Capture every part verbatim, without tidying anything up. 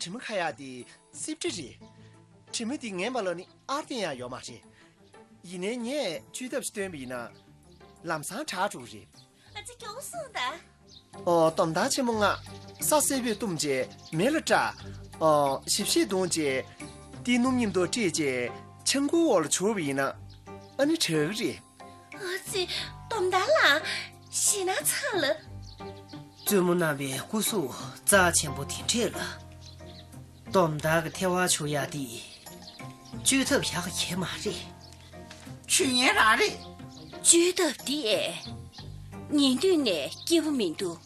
དྲི་མ་ཁ་ཡག་དེ་སིབ་དྲི་རེད། དྲི་མ་དེ་ངན་པ་ལ་ནི་ཨར་ཏེ་ཡང་ཡོད་མ་རེད། ཡིན་ནའི་ངས་བཅོས་ཐབས་ཤིག་བཏོན་པ་ཡིན་ན། ལམ་སང་དྲག་འགྲོ་གི་རེད། ཨ་ཙི། མགྱོགས་སོང་ད། ཨོ། དོམ་མདའ་ཆེན་མོ་ལྔ། ས་སེར་པོས་བཏུམས་བྱས་མེ་ལ་བཀྲ། ཨོ། ཞིབ་ཞིབ་བརྡུངས་བྱས་ཏི་སྣུམ་མཉམ་དུ་དཀྲིས་བྱས་ཆང་ཁུའི་འོག་ལ་བྱུགས་པ་ཡིན་ན། ཨ་ནི་དྲག་གི་རེད། ཨ་ཙི། དོམ་མདའ་ལགས། ཞེད་སྣང་ཚ་ལ། བཙུན་མོ་རྣམ་པའི་སྐུ་གཟུགས་རྩ་ཆེན་པོ་དེ་འདྲས་ལ། དོམ་མདའ་གི་ཐལ་བ་བྱུག་ཡག་དེ། བཅོས་ཐབས་ཡག་གི་མ་རེད། བཅོས་ཉན་རང་རེད། བཅོས་ཐབས་འདི་ཨེ། ཉིན་དུས་ནས་སྐྱིད་པོ་མི་འདུག་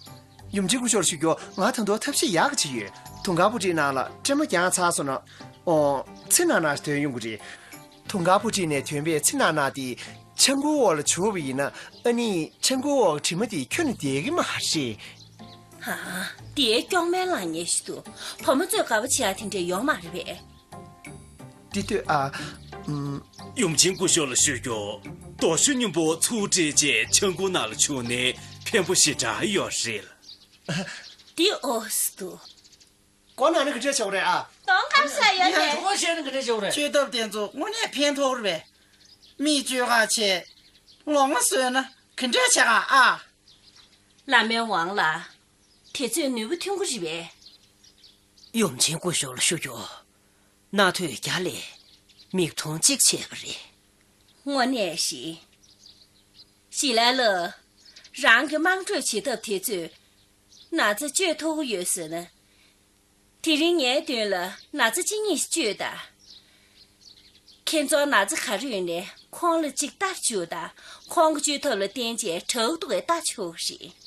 ཡུམ་ཆེན་སྐུ་ཞབས་ལ་ཞུ་རྒྱུ། ང་ད་དུང་ཐབས་ཤེས་ཡག་གི་བྱེད་ཡོད། དུང་དཀར་པོ་ཏི་ནང་ལ་སྲན་མ་རྒྱག་ཚར་སོང་ན། ཨོ། ཚེ་ནག་ནག་ཞིག་ཐོན་ཡོང་གི་རེད། དུང་དཀར་པོ་ཏི་ནས་ཐོན་པའི་ཚེ་ནག་ནག་དེ་ཆང་ཁུའི་འོག་ལ་བྱུགས་པ་ཡིན་ན། ཨ་ནི་ཆང་ཁུའི་འོག་གི་དྲི་མ་དེ་ཁྱོན་ནས་བསྡད་ཀྱི་མ་རེད། ཧ། དེའི་སྐྱོག་མེད་ལངས་ཉེན་ཞིག་འདུག་བུ་མོ་ཚོས་དགའ་པོ་བྱེད་ཡག་དེ་འདྲ་ཡོད་མ་རེད་པས། འདི་ལྟོས་ཨ། ཨུམ། ཡུམ་ཆེན་སྐུ་ཞབས་ལ་ཞུ་རྒྱུ། རྡོ་ཞོ་སྙོམས་པོ་ཚུར་དཀྲིས་བྱས་ཆང་ཁུ་ནང་ལ་བྱུགས་ནས་ཕན་པོ་ཞེ་དྲག་ཡོད་རེད། འདི་ཨོ་སི་འདུག་སྒོ་ནང་ནས་ག་འདྲས་བྱེད་དགོས་རེད་ཨ། གདོང་ཁར་བཞག་ཡོད་རེད། གྲོགས་བཤད་ན་ག་འདྲས་བྱེད་དགོས་རེད། བཅོས་ཐབས་དེ་ཚོ་དངོས་གནས་ཕན་ཐོགས་རེད་པས། མིག་བཅོས་ཁ་བྱས། ལོང་བ་བཟོས་ན་ག་འདྲས་བྱེད་ག་ཨ། བླ་མའི་ཝང་ལགས། དེ་ཚོས་ནུས་པ་ཐོན་གྱི་རེད་པས། ཡུམ་ཆེན་སྐུ་ཞབས་ལ་ཞུ་རྒྱུ། རྣ་ཐོས་རྒྱ་ལས་མིག་མཐོང་གཅིག་བྱས་པ་རེད། དངོས་གནས་ཤིག་ཞི་ལ་ལ། རང་གི་དམངས་ཁྲོད་བྱེད་ཐབས་དེ་ཚོས་ན་ཚ་བཅོས་ཐུབ་ཀྱི་ཡོད་ཟེར་ན། དེ་རིང་ངའི་མདུན་ལ་ན་ཚ་གཅིག་གཉིས་ཤིག་བཅོས་དང་། ཁྱེད་ཚོར་ན་ཚ་ག་རེ་ཡོད་ནའི་ཁོང་ལ་གཅིག་ལྟ་བཅུག་དང་། ཁོང་གི་བཅོས་ཐབས་ལ་བརྟེན་བྱས་དྲག་ཏུ་བའི་ལྟ་ཆོག་གི་རེད།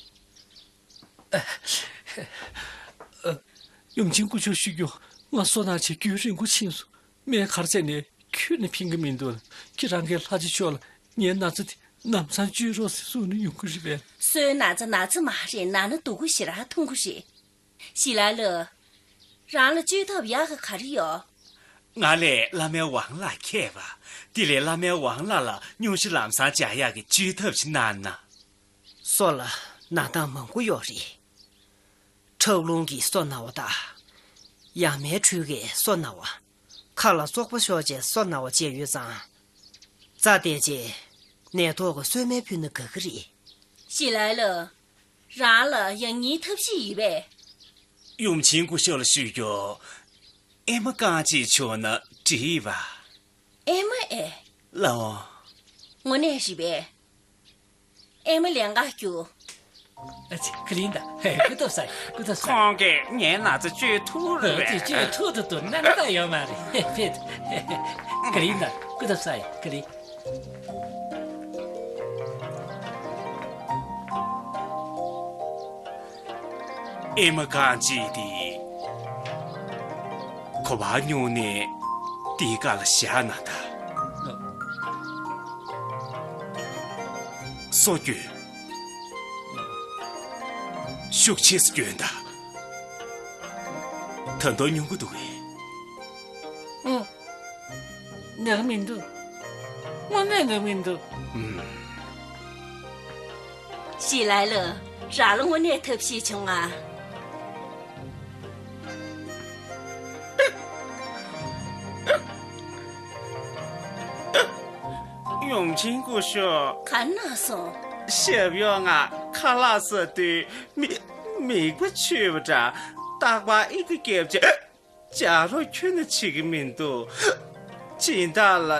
ཡུམ་ཆེན་སྐུ་ཞབས་ཞུ་རྒྱུ། ང་སོ་ནག་ཆེ་རྒྱུན་རིང་པོ་ཕྱིན་སོང་། སྨན་ཁར་བཙལ་ནས་ཁྱོན་ནས་ཕན་གྱི་མི་འདུག་ཁྱེད་རང་གིས་ལྷ་རྗེ་མཆོག་ལ་ངའི་ན་ཚ་དེ་ལམ་སང་བཅོས་རོགས་ཟེར་གསུངས་ན་ཡོང་གི་རེད་པས། སོའི་ན་ཚ་ན་ཚ་མ་རེད། ན་ན་སྡུག་པོ་ཞེ་དྲག་མཐོང་གི་རེད། ཞི་ལ་ལ། རང་ལ་བཅོས་ཐབས་ཡག་ག་ག་རེ་ཡོད། ང་ལས་བླ་མའི་ཝང་ལགས་མཁས་པ། དེ་ལས་བླ་མའི་ཝང་ལགས་ལ་སྙུང་གཞི་ལམ་སང་འཇགས་ཡག་གི་བཅོས་ཐབས་ཤིག་གནང་ན། སོ་ལ་ན་སྟངས་མང་པོ་ཡོད་རེད། ཁྲག་རླུང་གི་སོ་ན་བ་དང་། ཡ་མའི་འཕྲུལ་གྱི་སོ་ན་བ། ཁ་ལ་སོག་པོ་ཤོར་བྱས་སོ་ན་བ་བཅས་ཡོད་ཙང་། རྩ་བལྟས་རྗེས་ནད་ཐོག་གི་སོས་སྨན་ཕུལ་ན་དགའ་གི་རེད། ཞི་ལ་ལ། རང་ལ་ཡང་སྙིང་ཐབས་ཤེས་ཡོད་པས། ཡུམ་ཆེན་སྐུ་ཞབས་ལ་ཞུ་རྒྱུ། ཨེ་མ་རྐང་གཅིག་བྱུང་ན་འགྲིག་པ། ཨེ་མ་ཨེ། ལའོ། དངོས་གནས་རེད་པས། ཨེ་མ་ལན་འགའ་རྒྱུ། ཨ་ཙི། ཁ་ལིན་ད། ཧེ། སྐུ་ཐོབ་ས་ཡིན། སྐུ་ཐོབ་ས་ཡིན། ཁོང་གིས་ངའི་ན་ཚ་བཅོས་ཐུབ་རེད་པས། ཨ་ཙི། བཅོས་ཐུབ་ཐུབ་ཐུབ། ན་ན་ད་ཡོད་མ་རེད། ཧེ། ཕེད། ཁ་ལིན་ད། སྐུ་ཐོབ་ས་ཡིན། ཁ་ལིན། ཨེ་མ་རྐང་གཅིག་དེ། གོ་བ་སྙུང་ནས་དེའི་སྒང་ལ་བཞག་ན་ད། སོ་སྐྱོན། ཤུགས་ཆེ་སུ་སྐྱོན་ད། ད་དུང་སྙུང་གི་འདུག་གས། ཨོ། ན་གི་མི་འདུག་དངོས་གནས་ན་གི་མི་འདུག་ཨུམ། ཞི་ལ་ལ། རང་ལ་དངོས་གནས་ཐབས་ཤེས་བྱུང་ང་། ཡུམ་ཆེན་སྐུ་ཞབས། ག་ན་སོང་། ཞབས་གཡོག་ང་ཁ་ལག་ཟ་དུས་མིག་མིག་པ་ཆུ་བ་འདྲ། རྟག་པར་ཨི་ཁུ་རྒྱབ་བྱས། ལྕགས་རོགས་ཁྱོན་ནས་བྱེད་ཀྱི་མི་འདུག་སྦྱིན་བདག་ལ་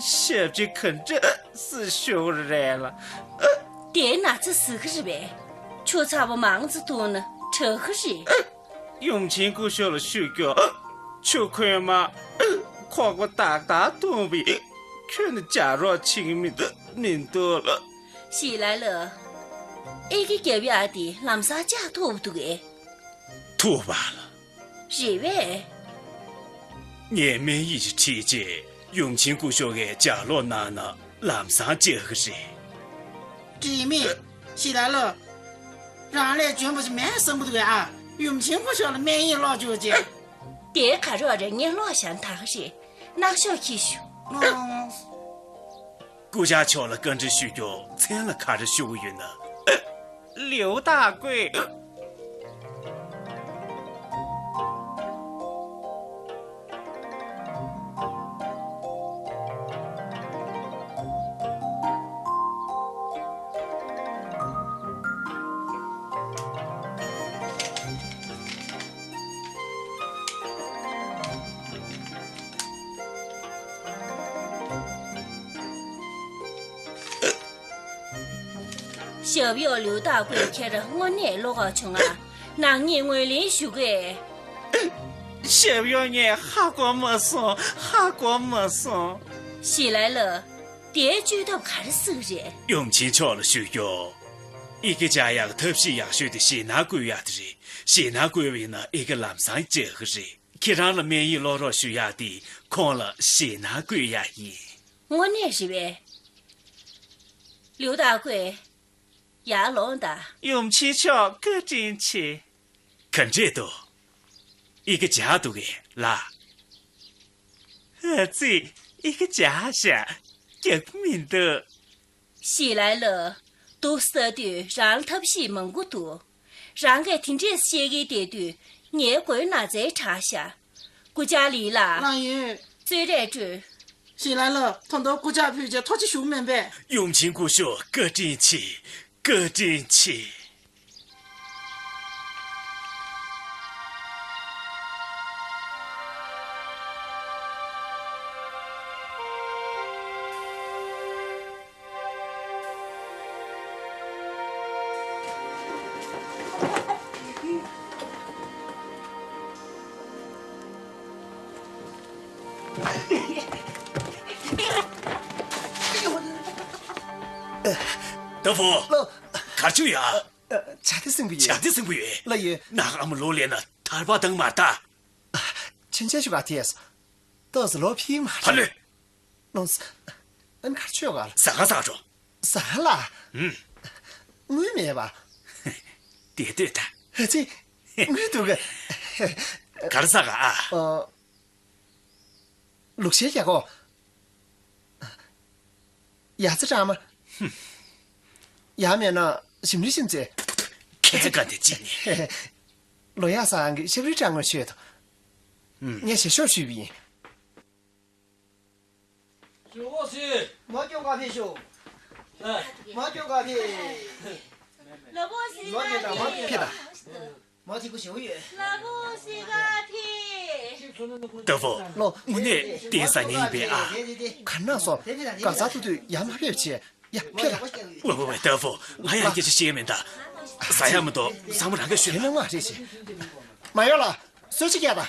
ཞབས་ཕྱི་ག་འདྲ་སེ་ཞུ་དགོས་རེད་ལ། དེའི་ན་ཚ་ཟ་གི་རེད་པས། ཆུ་ཚ་པོ་མང་ཙམ་བཏུང་ན་དྲག་གི་རེད། ཡུམ་ཆེན་སྐུ་ཞབས་ལ་ཞུ་རྒྱུ། ཆུ་ཁོལ་མ་ཁོག་པ་ཏག་ཏག་བཏུང་བས་ཁྱོན་ནས་ལྕགས་རོགས་བྱེད་ཀྱི་མི་འདུག་མི་འདུག་ལ། ཞི་ལ་ལ། ཨི་ཁུ་རྒྱབ་ཡག་དེ་ལམ་སང་བཅག་ཐུབ་འདུག་གས། ཐུབ་པ་ལ། རེད་པས། ངས་སྨན་ཡིག་ཅིག་བྲིས་རྗེས་ཡུམ་ཆེན་སྐུ་ཞབས་ཀྱིས་ལྗགས་ཀློག་གནང་ན་ལམ་སང་བཅག་གི་རེད། འགྲིག་མེད། ཞི་ལ་ལ། རང་ལས་འཇོན་པོ་ཞིག་མེད་བསམ་གྱི་འདུག་གས། ཨ། ཡུམ་ཆེན་སྐུ་ཞབས་ལ་སྨན་ཡིག་ཀློག་བཅུག་རྗེས། དེ་ག་རེ་བ་རེད། ངས་ཀློག་བཞག་ན་ད་ག་རེད། ནག་ཤོག་ཁྱི་ཤུ། ཨང་། སྐུ་བཅར་མཆོག་ལ་བཀའ་འདྲི་ཞུ་རྒྱུ། མཚན་ལ་ག་རེ་ཞུ་གི་ཡོད་ན། ལིའུ་ཏ་ཀུའེ། ཞབས་གཡོག་ལིའུ་ཏཱ་ཀུའེ་ཁྱེད་རང་དངོས་གནས་བློ་ཁོག་བྱུང་ང་། ནག་ཉེས་ངོས་ལེན་ཞུ་གི། ཞབས་གཡོག་ངས་ཧ་གོ་མ་སོང་། ཧ་གོ་མ་སོང་། ཞི་ལའི་ལགས། དེའི་བཅོས་ཐབས་ག་རེ་སྲིད་རེད། ཡུམ་ཆེན་མཆོག་ལ་ཞུ་རྒྱུ། ཨི་ཀེ་བྱ་ཡག་ཐབས་ཤེས་ཡག་ཤོས་དེ་ཞེ་ནག་བཀོལ་ཡག་དེ་རེད། ཞེ་ནག་བཀོལ་བ་ཡིན་ན་ཨི་ཀེ་ལམ་སང་བཅོས་གི་རེད། ཁྱེད་རང་ལ་སྨན་ཡིག་ཀློག་རོགས་ཞུ་ཡག་དེ་ཁོང་ལ་ཞེ་ནག་བཀོལ་ཡག་ཡིན། དངོས་གནས་རེད་པས། ལིའུ་ཏཱ་ཀུའེ། ཡར་ལོངས་དང་། ཡུམ་ཆེན་མཆོག་བཀའ་དྲིན་ཆེ། ག་འདྲས་འདུག་ཨི་ཀེ་འཇགས་འདུག་གས་ལགས། ཨ་ཙི། ཨི་ཀེ་འཇགས་ཤག་རྒྱགས་པོ་མི་འདུག་ཞི་ལའི་ལགས། འདུག་ཟེར་དུས་རང་ལ་ཐབས་ཤེས་མང་པོ་འདུག་རང་གིས་དེ་འདྲས་བཤད་ཀྱིན་བསྡད་དུས་ངའི་མགོའི་ན་ཚའི་དྲག་ཤག་སྐུ་བཅར་ལི་ལགས། ལགས་ཡིན། གསོལ་རས་སྤྲོད། ཞི་ལའི་ལགས། ད་དུང་སྐུ་བཅར་ཕུལ་རྗེས་ཐུགས་རྗེ་ཞུ་མེད་པས། ཡུམ་ཆེན་སྐུ་ཞབས་བཀའ་དྲིན་ཆེ། བཀའ་དྲིན་ཆེ།德福，ལགས། ག་རེ་བྱུང་ཡོད། ཨ། བྱ་དེ་སྲིན་པོ་ཡོད། བྱ་དེ་སྲིན་པོ་ཡོད། ལགས་ཡོད། ནག་ཨ་མ་ལོ་ལེན་ན་ཐར་པ་དང་མ་ལྟ། ཆེན་ཆེན་ཞུ་ག་ཐེས། ཏོག་ཙམ་ལོ་ཕྱིན་མ་ཕ་ལོས། ལོངས། ཨན་གར་ཆོས་ག་ལ། ཟ་ག་ཟ་འགྲོ། ཟ་ལ། ཨུམ། དངུལ་མེད་པ། དེ་ལྟོས་ད། ཧ་ཅི། དངུལ་འདུག་ག་གར་ཟ་ག་ཨ། ཨོ། ལུག་ཤའི་རྒྱ་གོ། ཡ་ཙི་ཀྲང་མ། ཡ་མེད་ན་ཞིམ་རི་ཞིམ་ཙེ། ཁྱེད་ཀ་དེ་ཅི་ནི། ལོ་ཡ་སང་གི་ཤབ་རི་ཀྲང་ངོ་ཤོད་དོ། ངས་ཞེ་ཤོག་ཞུས་པ་ཡིན། ཞུ་འོ་སི། མ་སྐྱོ་ག་ཕེ་ཤོ། མ་སྐྱོ་ག་ཕེ། ལ་བོ་སི་མ་སྐྱོ་ག་ཕེ། ཕེ་ད། མ་ཐི་ཀུ་ཞུ་ཡོད། ལ་བོ་སི་ག་ཕེ། ཏ་ཧྥུ། ལོ། དངོས་གནས་བསྟན་ས་ཉིད་ཡིན་པས་ཨ། ག་ན་སོ། ག་ས་ཐུ་ཐུ་ཡ་མ་ཕེབས་ཆེ། ཡ་ཕེ་ད། ཝེ་ཝེ་ཝེ་ཏ་ཧྥུ། ང་ཡང་སྐད་ཆ་བཤད་མེད་ད། ཟ་ཡ་མི་འདུག་ཟ་མོ་རང་ག་ཤོད། དེ་ནི་ང་རེད་ཤེ། མ་ཡོང་ལ། གསོལ་ཇ་བརྒྱབ་དང་།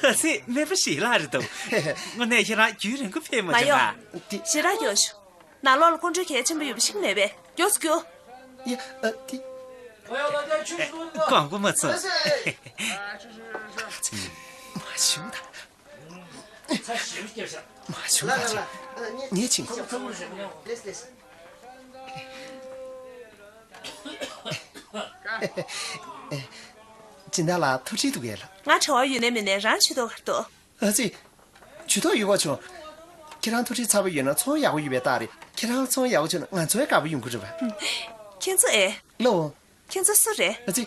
ཨ་ཙི། སྨན་པ་ཞིག་ལ་རེད་འདུག་དངོས་གནས་ཁྱེད་རང་རྒྱུན་རིང་པོ་ཕེབས་མ་མ་བྱུང་ཡོང་། ཨ། དེ། ཞེ་དྲག་མགྱོགས་ཤོག་ནང་ལོགས་ལ་ཁོང་ཁྲོའི་གལ་ཆེན་པོ་ཡོད་པ་ཞིག་མེད་པས་མགྱོགས་སུ་རྒྱུགས། ཡ། ཨ། དེ། ཀོང་ཀོ་མ་ཚོ། མ་ཞུ་ད། མ་ཞུ་ད་ཅིག་ངས་ཕྱིན། སྦྱིན་བདག་ལགས་ཐུགས་ཁྲལ་འདུག་གས་ལགས། ང་བྲེལ་བ་ཡོད་ནའི་མེད་ནའི་རང་ཇུས་གཏོང་གར་འདུག་ཨ་ཙི། ཇུས་གཏོགས་ཡོད་པ་བྱུང་། ཁྱེད་རང་ཐུགས་ཁྲལ་ཚ་པོ་ཡོད་ན་ཚོང་ཡག་པོ་ཡོད་པའི་རྟགས་རེད། ཁྱེད་རང་ཚོང་ཡག་པོ་བྱུང་ན་ང་ཚོའི་དགའ་པོ་ཡོང་གི་རེད་པ། ཁྱེད་ཚོ་ཨེ། ལགས་འོང་། ཁྱེད་ཚོ་སུ་རེད། ཨ་ཙི།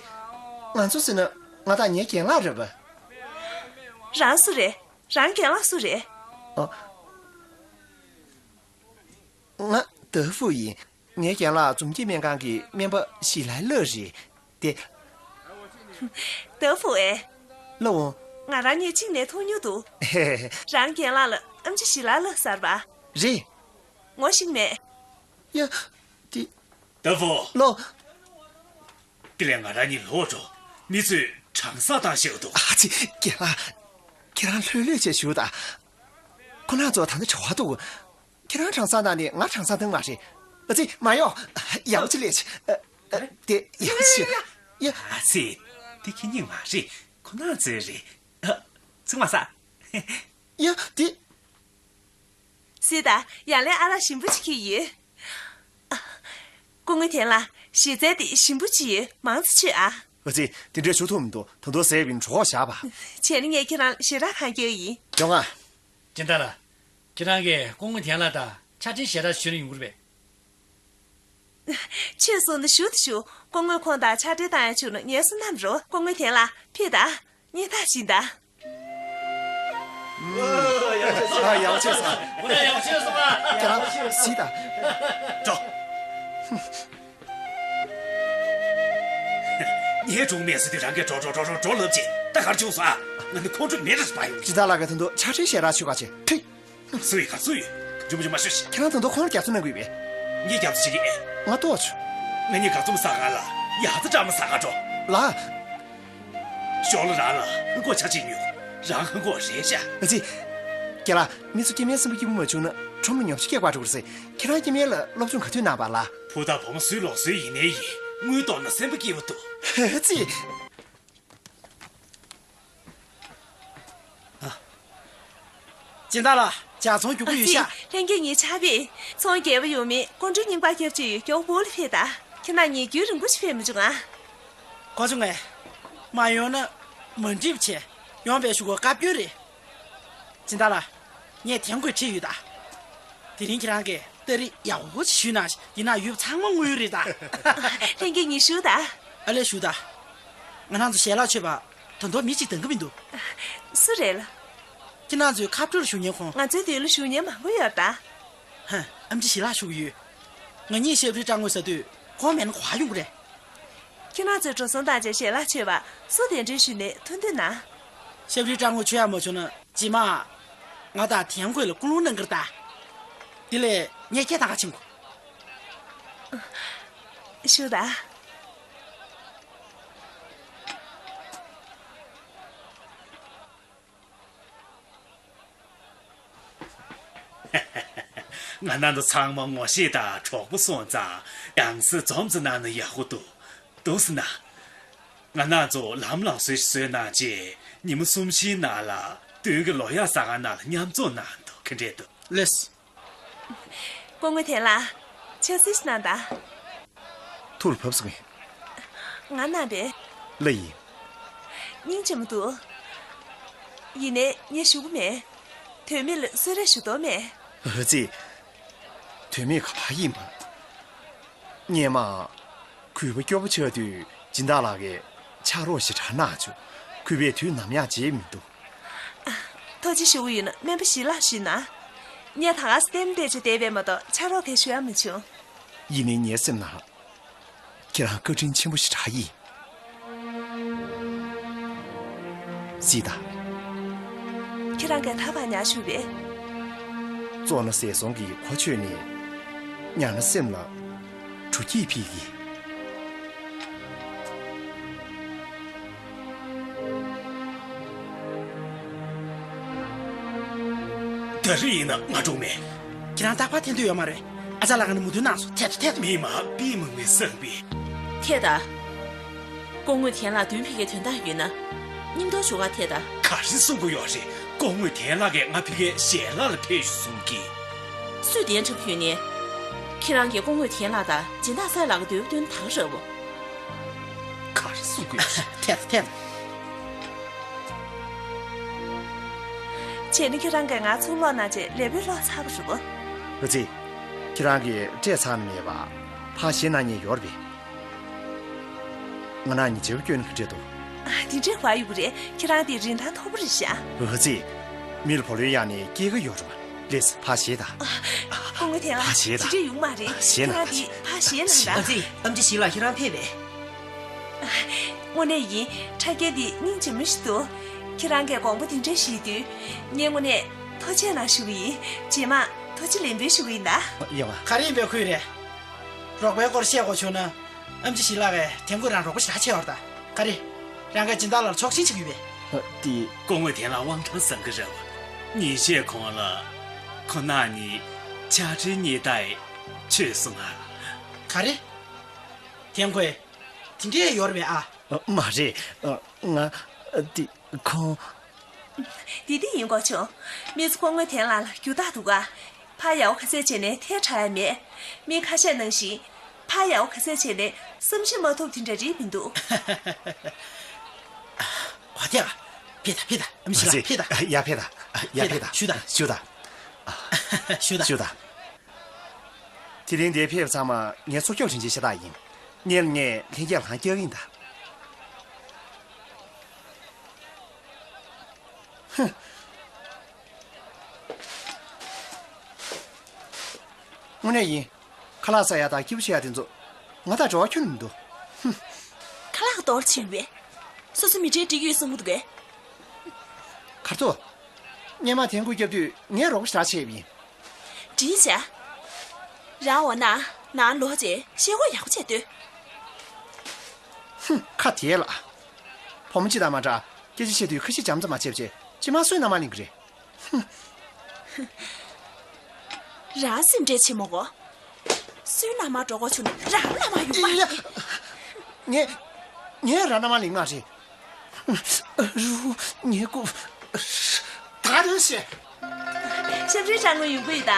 ང་ཚོ་ཟེར་ན་ང་དང་ངའི་རྒན་ལགས་རེད་པ། རང་སུ་རེད། རང་རྒན་ལགས་སུ་རེད། ཨ། ང་ཏ་ཧྥུ་ཡིན། ངའི་རྒན་ལགས་འཛོམས་སྐྱེད་སྨན་ཁང་གི་སྨན་པ་ཞི་ལའི་ལགས་རེད། དེ། ཏ་ཧྥུ་ཨེ། ལགས་འོང་། ང་རང་གཉིས་གཅིག་ནས་མཐོང་མྱོང་འདུག་རང་རྒན་ལགས་ལ་ཨེམ་ཆི་ཞི་ལའི་ལགས་ཟེར་བ། རེད། ངོ་ཤེས་མེད། ཡ། དེ། ཏ་ཧྥུ། ལགས། དེ་ལས་ང་རང་གཉིས་ལོག་འགྲོ། མི་ཚོས་གྲང་ས་བཏང་བཞག་འདུག་ཨ་ཙི། རྒན་ལགས། ཁྱེད་རང་ལྷོད་ལྷོད་བྱས་བཞུགས་དང་། ཁོ་རང་ཚོ་ད་ནི་བྲེལ་བ་འདུག་ཁྱེད་རང་གྲང་ས་བཏང་ནས་ང་གྲང་ས་བཏང་མ་རེད། ཨ་ཙི། མ་ཡོང་། ཡག་པོ་ཅིག་ལས་ཅིག་ཨ། ཨ། དེ་ཡག་པོ་ཅིག་ཡ། ཨ་ཙི། དེ་ཁྱེད་གཉིས་མ་རེད། ཁོ་རང་ཚོའི་རེད། ཨ། ཚིག་མ་ཟ། ཡ། དེ། སི་ད། ཡང་ལེ་ཨ་རག་ཞིམ་པོ་ཅིག་ཁྱེར་ཡོད། སྐུ་ངོ་དེ་ལ་གཞི་རྩའི་དེ་ཞིམ་པོ་ཅིག་ཡོད། མང་ཙམ་མཆོད་ཨ། ཨ་ཙི། དེ་འདྲའི་ཞུ་ཐུབ་མི་འདུག་ད་དུང་ཟས་པའི་གྲོགས་བཞག་པ། བྱས་ན་ངས་ཁྱེད་རང་ཞེ་དྲག་གང་རྒྱག་ཡིན། ཡོང་ང་། སྦྱིན་བདག་ལགས། ཁྱེད་རང་གིས་སྐུ་ངོ་དེ་ལ་ད་ཆ་འཕྲིན་ཞེ་དྲག་ཞུས་ན་ཡོང་གི་རེད་པས། ཆོས་གསུངས་ན་ཞུ་དང་ཞུ། སྐུ་ངོས་ཁོང་དང་ཕྱག་སྦྲེལ་བཏང་ཡ་བྱུང་ན་ངལ་གསོ་གནང་རོགས། སྐུ་ངོ་དེ་ལ་ཕེབས་དང་། སྙན་ཐག་བྱིན་དང་། ཨ། ཡག་ཆེ་སོང་། ཨོ་ན་ཡག་ཆེ་སོང་ཨ། ཁྱེད་རང་སི་ད། འགྲོ། ངའི་སྒྲུང་མེད་ཟེར་དུས་རང་གིས་འགྲོ་འགྲོ་འགྲོ་འགྲོ་འགྲོ་ལབ་ཅིག་ད་གར་བྱུང་སོང་ཨ། ང་ནི་ཁོང་ཁྲོ་མེད་འདྲ་ཞིག་པ་ཡོང་། སྦྱིན་བདག་ལགས་ཀྱིས་ད་དུང་ཕྱག་སྦྲེལ་ཞེ་དྲག་ཞུ་ག་བྱེད། ཐུས། སུ་ཡིན་ག་སུ་ཡིན། འཇུ་མ་འཇུ་མ་ཤོད་ཤིག་ཁྱེད་རང་ད་དུང་ཁོང་ལ་རྒྱབ་སྐྱོར་གནང་དགོས་པས། ངས་རྒྱབ་སྐྱོར་བྱེད་ཀྱི་ཨེ། ང་ལྟོགས་བྱུང་། ང་གཉིས་ག་ཚོད་ཟ་ག་ལ། ཡག་ཚ་འདྲ་མ་ཟ་ག་འགྲོ། ལགས། ཞོགས་ལ་རང་ལ་ཧང་གོ་ཆ་ཅིག་ཉོ། རང་ཧང་གོ་རེད་ཤག་ཨ་ཙི། རྒན་ལགས། མི་ཚོ་སྐྱེ་དམན་སེམས་པ་སྐྱིད་པོ་མ་བྱུང་ན་ཁྲོམ་ལ་ཉོ་ཆ་སྐྱེལ་དགོས་འགྲོ་གི་རེད། ཁྱེད་རང་སྐྱེ་དམན་ལ་སློབ་སྦྱོང་ག་དུས་གནང་བ་ལགས། བུ་དང་བུ་མོ་སུའི་ལོག་སུའི་ཡིན་ནའི་ཡིན། དངུལ་གཏོང་ན་སེམས་པ་སྐྱིད་པོ་འདུག་ཨ་ཙི། སྦྱིན་བདག་ལགས། ཇ་ཚོང་མགྱོགས་པོ་ཡོད་ཤག་ཨ་ཙི། ལྷན་རྒྱས་ངའི་ཕྱག་དཔེ། ཚོང་རྒྱས་པོ་ཡོང་མིན་ཀོང་སྤྲུལ་རྙིང་པ་སྐྱབས་ཀྱི་ཡོད། མགྱོགས་པོ་ལ་ཕེབས་དང་། ཁྱེད་རང་ཉིད་རྒྱུན་རིང་པོ་ཞིག་ཕེབས་མི་བྱུང་ཨ། གོ་བྱུང་ངས། མ་ཡོང་ན་མ་འགྲིག་པ་བྱས། ཡོང་བའི་གཞུག་གུ་བཀའ་བཀྱོན་རེད། སྦྱིན་བདག་ལགས། ངས་དེ་དགོས་ཁྲིད་ཡོད་ད། དེ་རིང་ཁྱེད་རང་གིས་སྟ་རེ་ཡག་པོ་ཞིག་ཞུས་གནང་ཞིག་འདི་ན་ཡོད་པ་ཚང་མ་དངུལ་རེད་ད། ལྷན་རྒྱས་ངས་ཞུ་ད། ཨ་ལས་ཞུ་ད། ང་རང་ཚོ་ཞལ་ལག་མཆོད་པ་ད་དུང་མི་གཅིག་འདང་གི་མི་འདུག་སུ་རེད་ལ། ཁྱེད་རང་ཚོའི་ཁ་སྤྲོད་ལ་ཞུགས་མཁན་ཁོང་། ང་ཚོའི་མདུན་ལ་ཞུགས་མཁན་མང་པོ་ཡོད་ད། ཧ། ཨེམ་ཆི་ཞལ་ལག་ཞུ་གི་ཡོད། ང་གཉིས་ཞབས་རིའི་སྦྲང་ངོས་ཟ་དུས་ཁོང་མེད་ན་ག་པར་ཡོང་གི་རེད། ཁྱེད་རང་ཚོས་འགྲོ་སོང་བཏང་བྱས་ཞལ་ལག་མཆོད་པ་སུ་གདན་འདྲེན་ཞུས་ནས་ཐུགས་མཐུན་གནང་། ཞབས་རིའི་སྦྲང་ངོས་མཆོད་ཡག་མ་བྱུང་ན། རྗེས་མ། ང་དང་དེ་ཡང་ཁོས་ལ་ཀུན་སློང་གནང་གི་རེད་ད། དེ་ལས་ངས་སྐད་བཏང་ག་ཕྱིན་གོ། ཞུ་ད། ང་རང་ཚོ་ཚང་མ་ངོ་ཤེས་དང་གྲོགས་པོ་སོང་ཙང་། ཡང་སེ་འཛོམས་ཙམ་གནང་ན་ཡག་པོ་འདུག་འདུག་སེ་ན། ང་རང་ཚོ་ལམ་ལ་བཟོས་བཟོས་གནང་རྗེས་ཉིན་མོ་གསུམ་བཞིའི་ནང་ལ་མདུན་གྱི་ལོ་ཡག་ཟ་ཁང་ནང་ལ་མཉམ་འཛོམས་གནང་འདུག་ག་འདྲས་འདུག་ལགས། སྐུ་ངོ་དན་ལགས། ཆབ་སྲིད་གནང་དང་། ཐུགས་ལ་བབས་སོང་ངས། ང་གནང་པས། ལགས་ཡིན། སྙིང་རྗེ་མོ་འདུག་ཡིན་ནའི་ངས་ཞུ་གི་མེད། དོན་མེད་ལ་གསོལ་རས་ཞུ་དོན་མེད། ཨ་ཙི། དོན་མེད་ག་པར་ཡིན་པ། སྔོན་མ། གུས་པ་སྐྱོ་པོ་ཆགས་དུས་སྦྱིན་བདག་ལགས་ཀྱིས་ཕྱག་རོགས་ཞེ་དྲག་གནང་བྱུང་། གུས་པས་དུས་ནམ་ཡང་བརྗེད་མི་འདུག་ཐུགས་རྗེ་ཆེ། ཞུ་གི་ཡོད་ན་སྨན་པ་ཞི་ལགས་ཞུས་ན། ངས་ད་ག་སེ་ལྟད་མོ་བལྟས་བྱས་བསྡད་པས་མ་གཏོགས་ཕྱག་རོགས་གང་ཞུ་ཡ་མ་བྱུང་། ཡིན་ནའི་ངའི་སེམས་ནང་། ཁྱེད་རང་བཀའ་དྲིན་ཆེན་པོ་ཞེ་དྲག་ཡིན། སི་ཏཱ། ཁྱེད་རང་གིས་ད་བར་ཉར་བཞུགས་པས། བཙོག་ན་ཟས་སོང་གི་གོ་ཆོད་ནས། ཉར་ན་སེམས་ལ་དྲོ་སྐྱིད་ཕིག་གི། ད་རེས་ཡིན་ན་ང་འགྲོ་མེད། ཁྱེད་རང་རྟག་པར་འཐེན་འདོད་ཡོད་མ་རེད། ཨ་ཅག་ལགས་ཀྱིས་མོས་མཐུན་གནང་སོང་། ཐད་དོ་ཐད་དོ། མི་མ་པི་མང་མི་བསམ་པའི། ཐད་ད། སྐུ་ངོ་དན་ལགས་མདུན་ཕེབས་མཁན་དོན་དག་ཡོད་ན། མཉམ་དུ་བཞུགས་ག་ཐད་ད། ག་རེ་གསུང་གི་ཡོད་རེད། སྐུ་ངོ་དན་ལགས་ཀྱིས་ང་ཕ་གིའི་ཞལ་ལག་ལ་ཕེབས་ཤོག་གསུང་གི། སུས་གདན་འདྲེན་ཕུལ་ནས། ཁྱེད་རང་གིས་སྐུ་ངོ་དན་ལགས་དང་སྦྱིན་བདག་སའི་ལགས་ཀྱི་འདོད་པ་བཏོན་ན་ད་ག་རེད་པོ། ག་རེ་གསུང་གི་ཡོད་རེད། ཐད་ཐད། བྱས་ན་ཁྱེད་རང་གིས་ང་ཚུར་ལོག་གནང་རྗེས་ལས་བུ་ལོག་ཚར་བ་རེད་པ། ཨ་ཙི། ཁྱེད་རང་གིས་སྤྲད་ཚར་ནི་མེད་པ། ཕར་བཞེས་གནང་མཁན་ཡོད་རེད་པས། ང་རང་གཉིས་བརྗེ་པོ་སྐྱོན་ག་འདྲས་འདུག་ཨ། དེ་འདྲས་བ་ཡོད་གི་རེད། ཁྱེད་རང་དེ་རིན་ཐང་མཐོ་པོ་རེད་ཤག་ཨ་ཙི། མི་ལ་བུ་ལོན་གཡར་ནས་སྐྱེལ་གི་ཡོད་རེད་པ། ལེགས་སེ་ཕར་བཞེས་དང་། སྐུ་ངོ་དན་ལགས། ཕར་བཞེས་དང་། དེ་འདྲས་ཡོང་མ་རེད། བཞེས་ན། ཁྱེད་རང་དེ་ཕར་བཞེས་གནང་དང་། ཨ་ཙི། ཨེམ་ཆི་ཞི་ལགས་ཁྱེད་རང་ཕེབས་པས། དངོས་གནས་ཡིན། ཕྲ་རྒྱས་འདི་སྙིང་རྗེ་མོ་ཞིག་འདུག་ཁྱེད་རང་གིས་དགོངས་པ་དེ་འདྲ་བཞེས་དུས། ངས་དངོས་གནས་ཐུགས་རྗེ་གནང་ཞུ་གི་ཡིན། རྗེས་མ་ཐུགས་རྗེ་ལེགས་འབུལ་ཞུ་གི་ཡིན་ད། ཡོང་བ། ག་རེ་ཡིན་པའི་ཁུལ་རེད། རོགས་པའི་སྐོར་བཤད་དགོས་བྱུང་ན། ཨེམ་ཆི་ཞི་ལགས་ཀྱིས་དེང་དགོང་རང་རོགས་པ་ཞེ་དྲག་ཆེ་བ་རེད་ད། ག་རེ། རང་གིས་སྦྱིན་བདག་ལགས་ལ་ཆོག་མཆན་ཞུ་གི་ཡོད་པས། ཨ། དེ། སྐུ་ངོ་དན་ལགས་དབང་ཐང་བཟང་གི་རེད་པ། ཉིན་ཤས་གོང་ལ། ཁོ་ན་ནི། ཕྱག་སྦྲེལ་གཉིས་ལྟ་ཡི་ཆོས་གསུང་ང་། ག་རེ། དེང་དགོང་། དེ་འདྲས་ཡོད་རེད་པས་ཨ། ཨ། མ་རེད། ཨ། ང་། ཨ། དེ་ཁོང་། དེ་འདི་ཡིན་གོ་བྱུང་། མི་ཚོ་སྐུ་ངོ་དན་ལགས་ལ་རྒྱུ་དག་འདུག་ག་ཕར་ཡག་པོ་ག་ཚད་བྱས་ནས་ཐལ་དྲགས་ཡ་མེད། མི་ཁ་ཤས་ནང་བཞིན། ཕར་ཡག་པོ་ག་ཚད་བྱས་ནས་བསམ་ཤེས་མ་ཐུབ་དེ་འདྲ་རེད་མི་འདུག་བ་དེ་ཨ། ཕེབས་དང་ཕེབས་དང་། ཨེམ་ཆི་ཞི་ལགས་ཕེབས་དང་། ཡ། ཕེབས་དང་། ཡ། ཕེབས་དང་། ཞུ་དང་། ཞུ་དང་། ཞུ་དང་། ཞུ་དང་། དེ་རིང་འདིར་ཕེབས་ཚང་མ་ངའི་ཚོགས་སྐྱོང་དྲིན་ཆེན་ཤ་སྟག་ཡིན། ངས་ངས་ལྷན་རྒྱས་ལ་ཧང་སྐྱག་ཡིན་ད། ཧུམ། དངོས་གནས་ཡིན། ཁ་ལག་ཟ་ཡ་དང་སྐྱིད་པོ་བྱེད་ཡ་དེ་ཚོ་ང་དང་འབྲེལ་བ་ཁྱོན་ནས་མི་འདུག་ཧུམ། ཁ་ལག་གཏོར་ཆེ་བས། སོ་སོ་མི་གྲལ་འགྲིག་ཡོད་བསམ་གི་འདུག་གས། གར་ཐུག་སྔོན་མ་དེ་འགོ་བརྒྱབ་དུས་ངས་རོགས་པ་ཞེ་དྲག་བྱས་པ་ཡིན། འགྲིག་བྱ། རང་འོ་ན། ནང་ལོག་རྗེས་ཤེལ་སྒོ་ཡག་པོ་བྱས་སྡོད། ཧུམ། ཁ་དེ་ལ། བུ་མོ་གཅིག་དང་མ་འདྲ། སྐད་ཆ་བཤད་དུས་ཁ་ཞེ་འཇམ་ཙམ་མ་བྱས་པ་བྱས། ཅི་མ་བསོད་ནམས་མ་ལེན་གི་རེད། རང་སེམས་ཁྲལ་ཆེ་མོ་གོ། བསོད་ནམས་མ་འགྲོ་གོ་ཆུ་ནི་རང་ལ་མ་ཡོང་བ། ཡ། ངས། ངས་རང་ནམ་མ་ལེན་མ་རེད། རུ། ངས་ཀུ། ད་རེད་ཤེ། ཤམ་རིའི་གྲང་ངོ་ཡོང་གི་ཡོད་ད།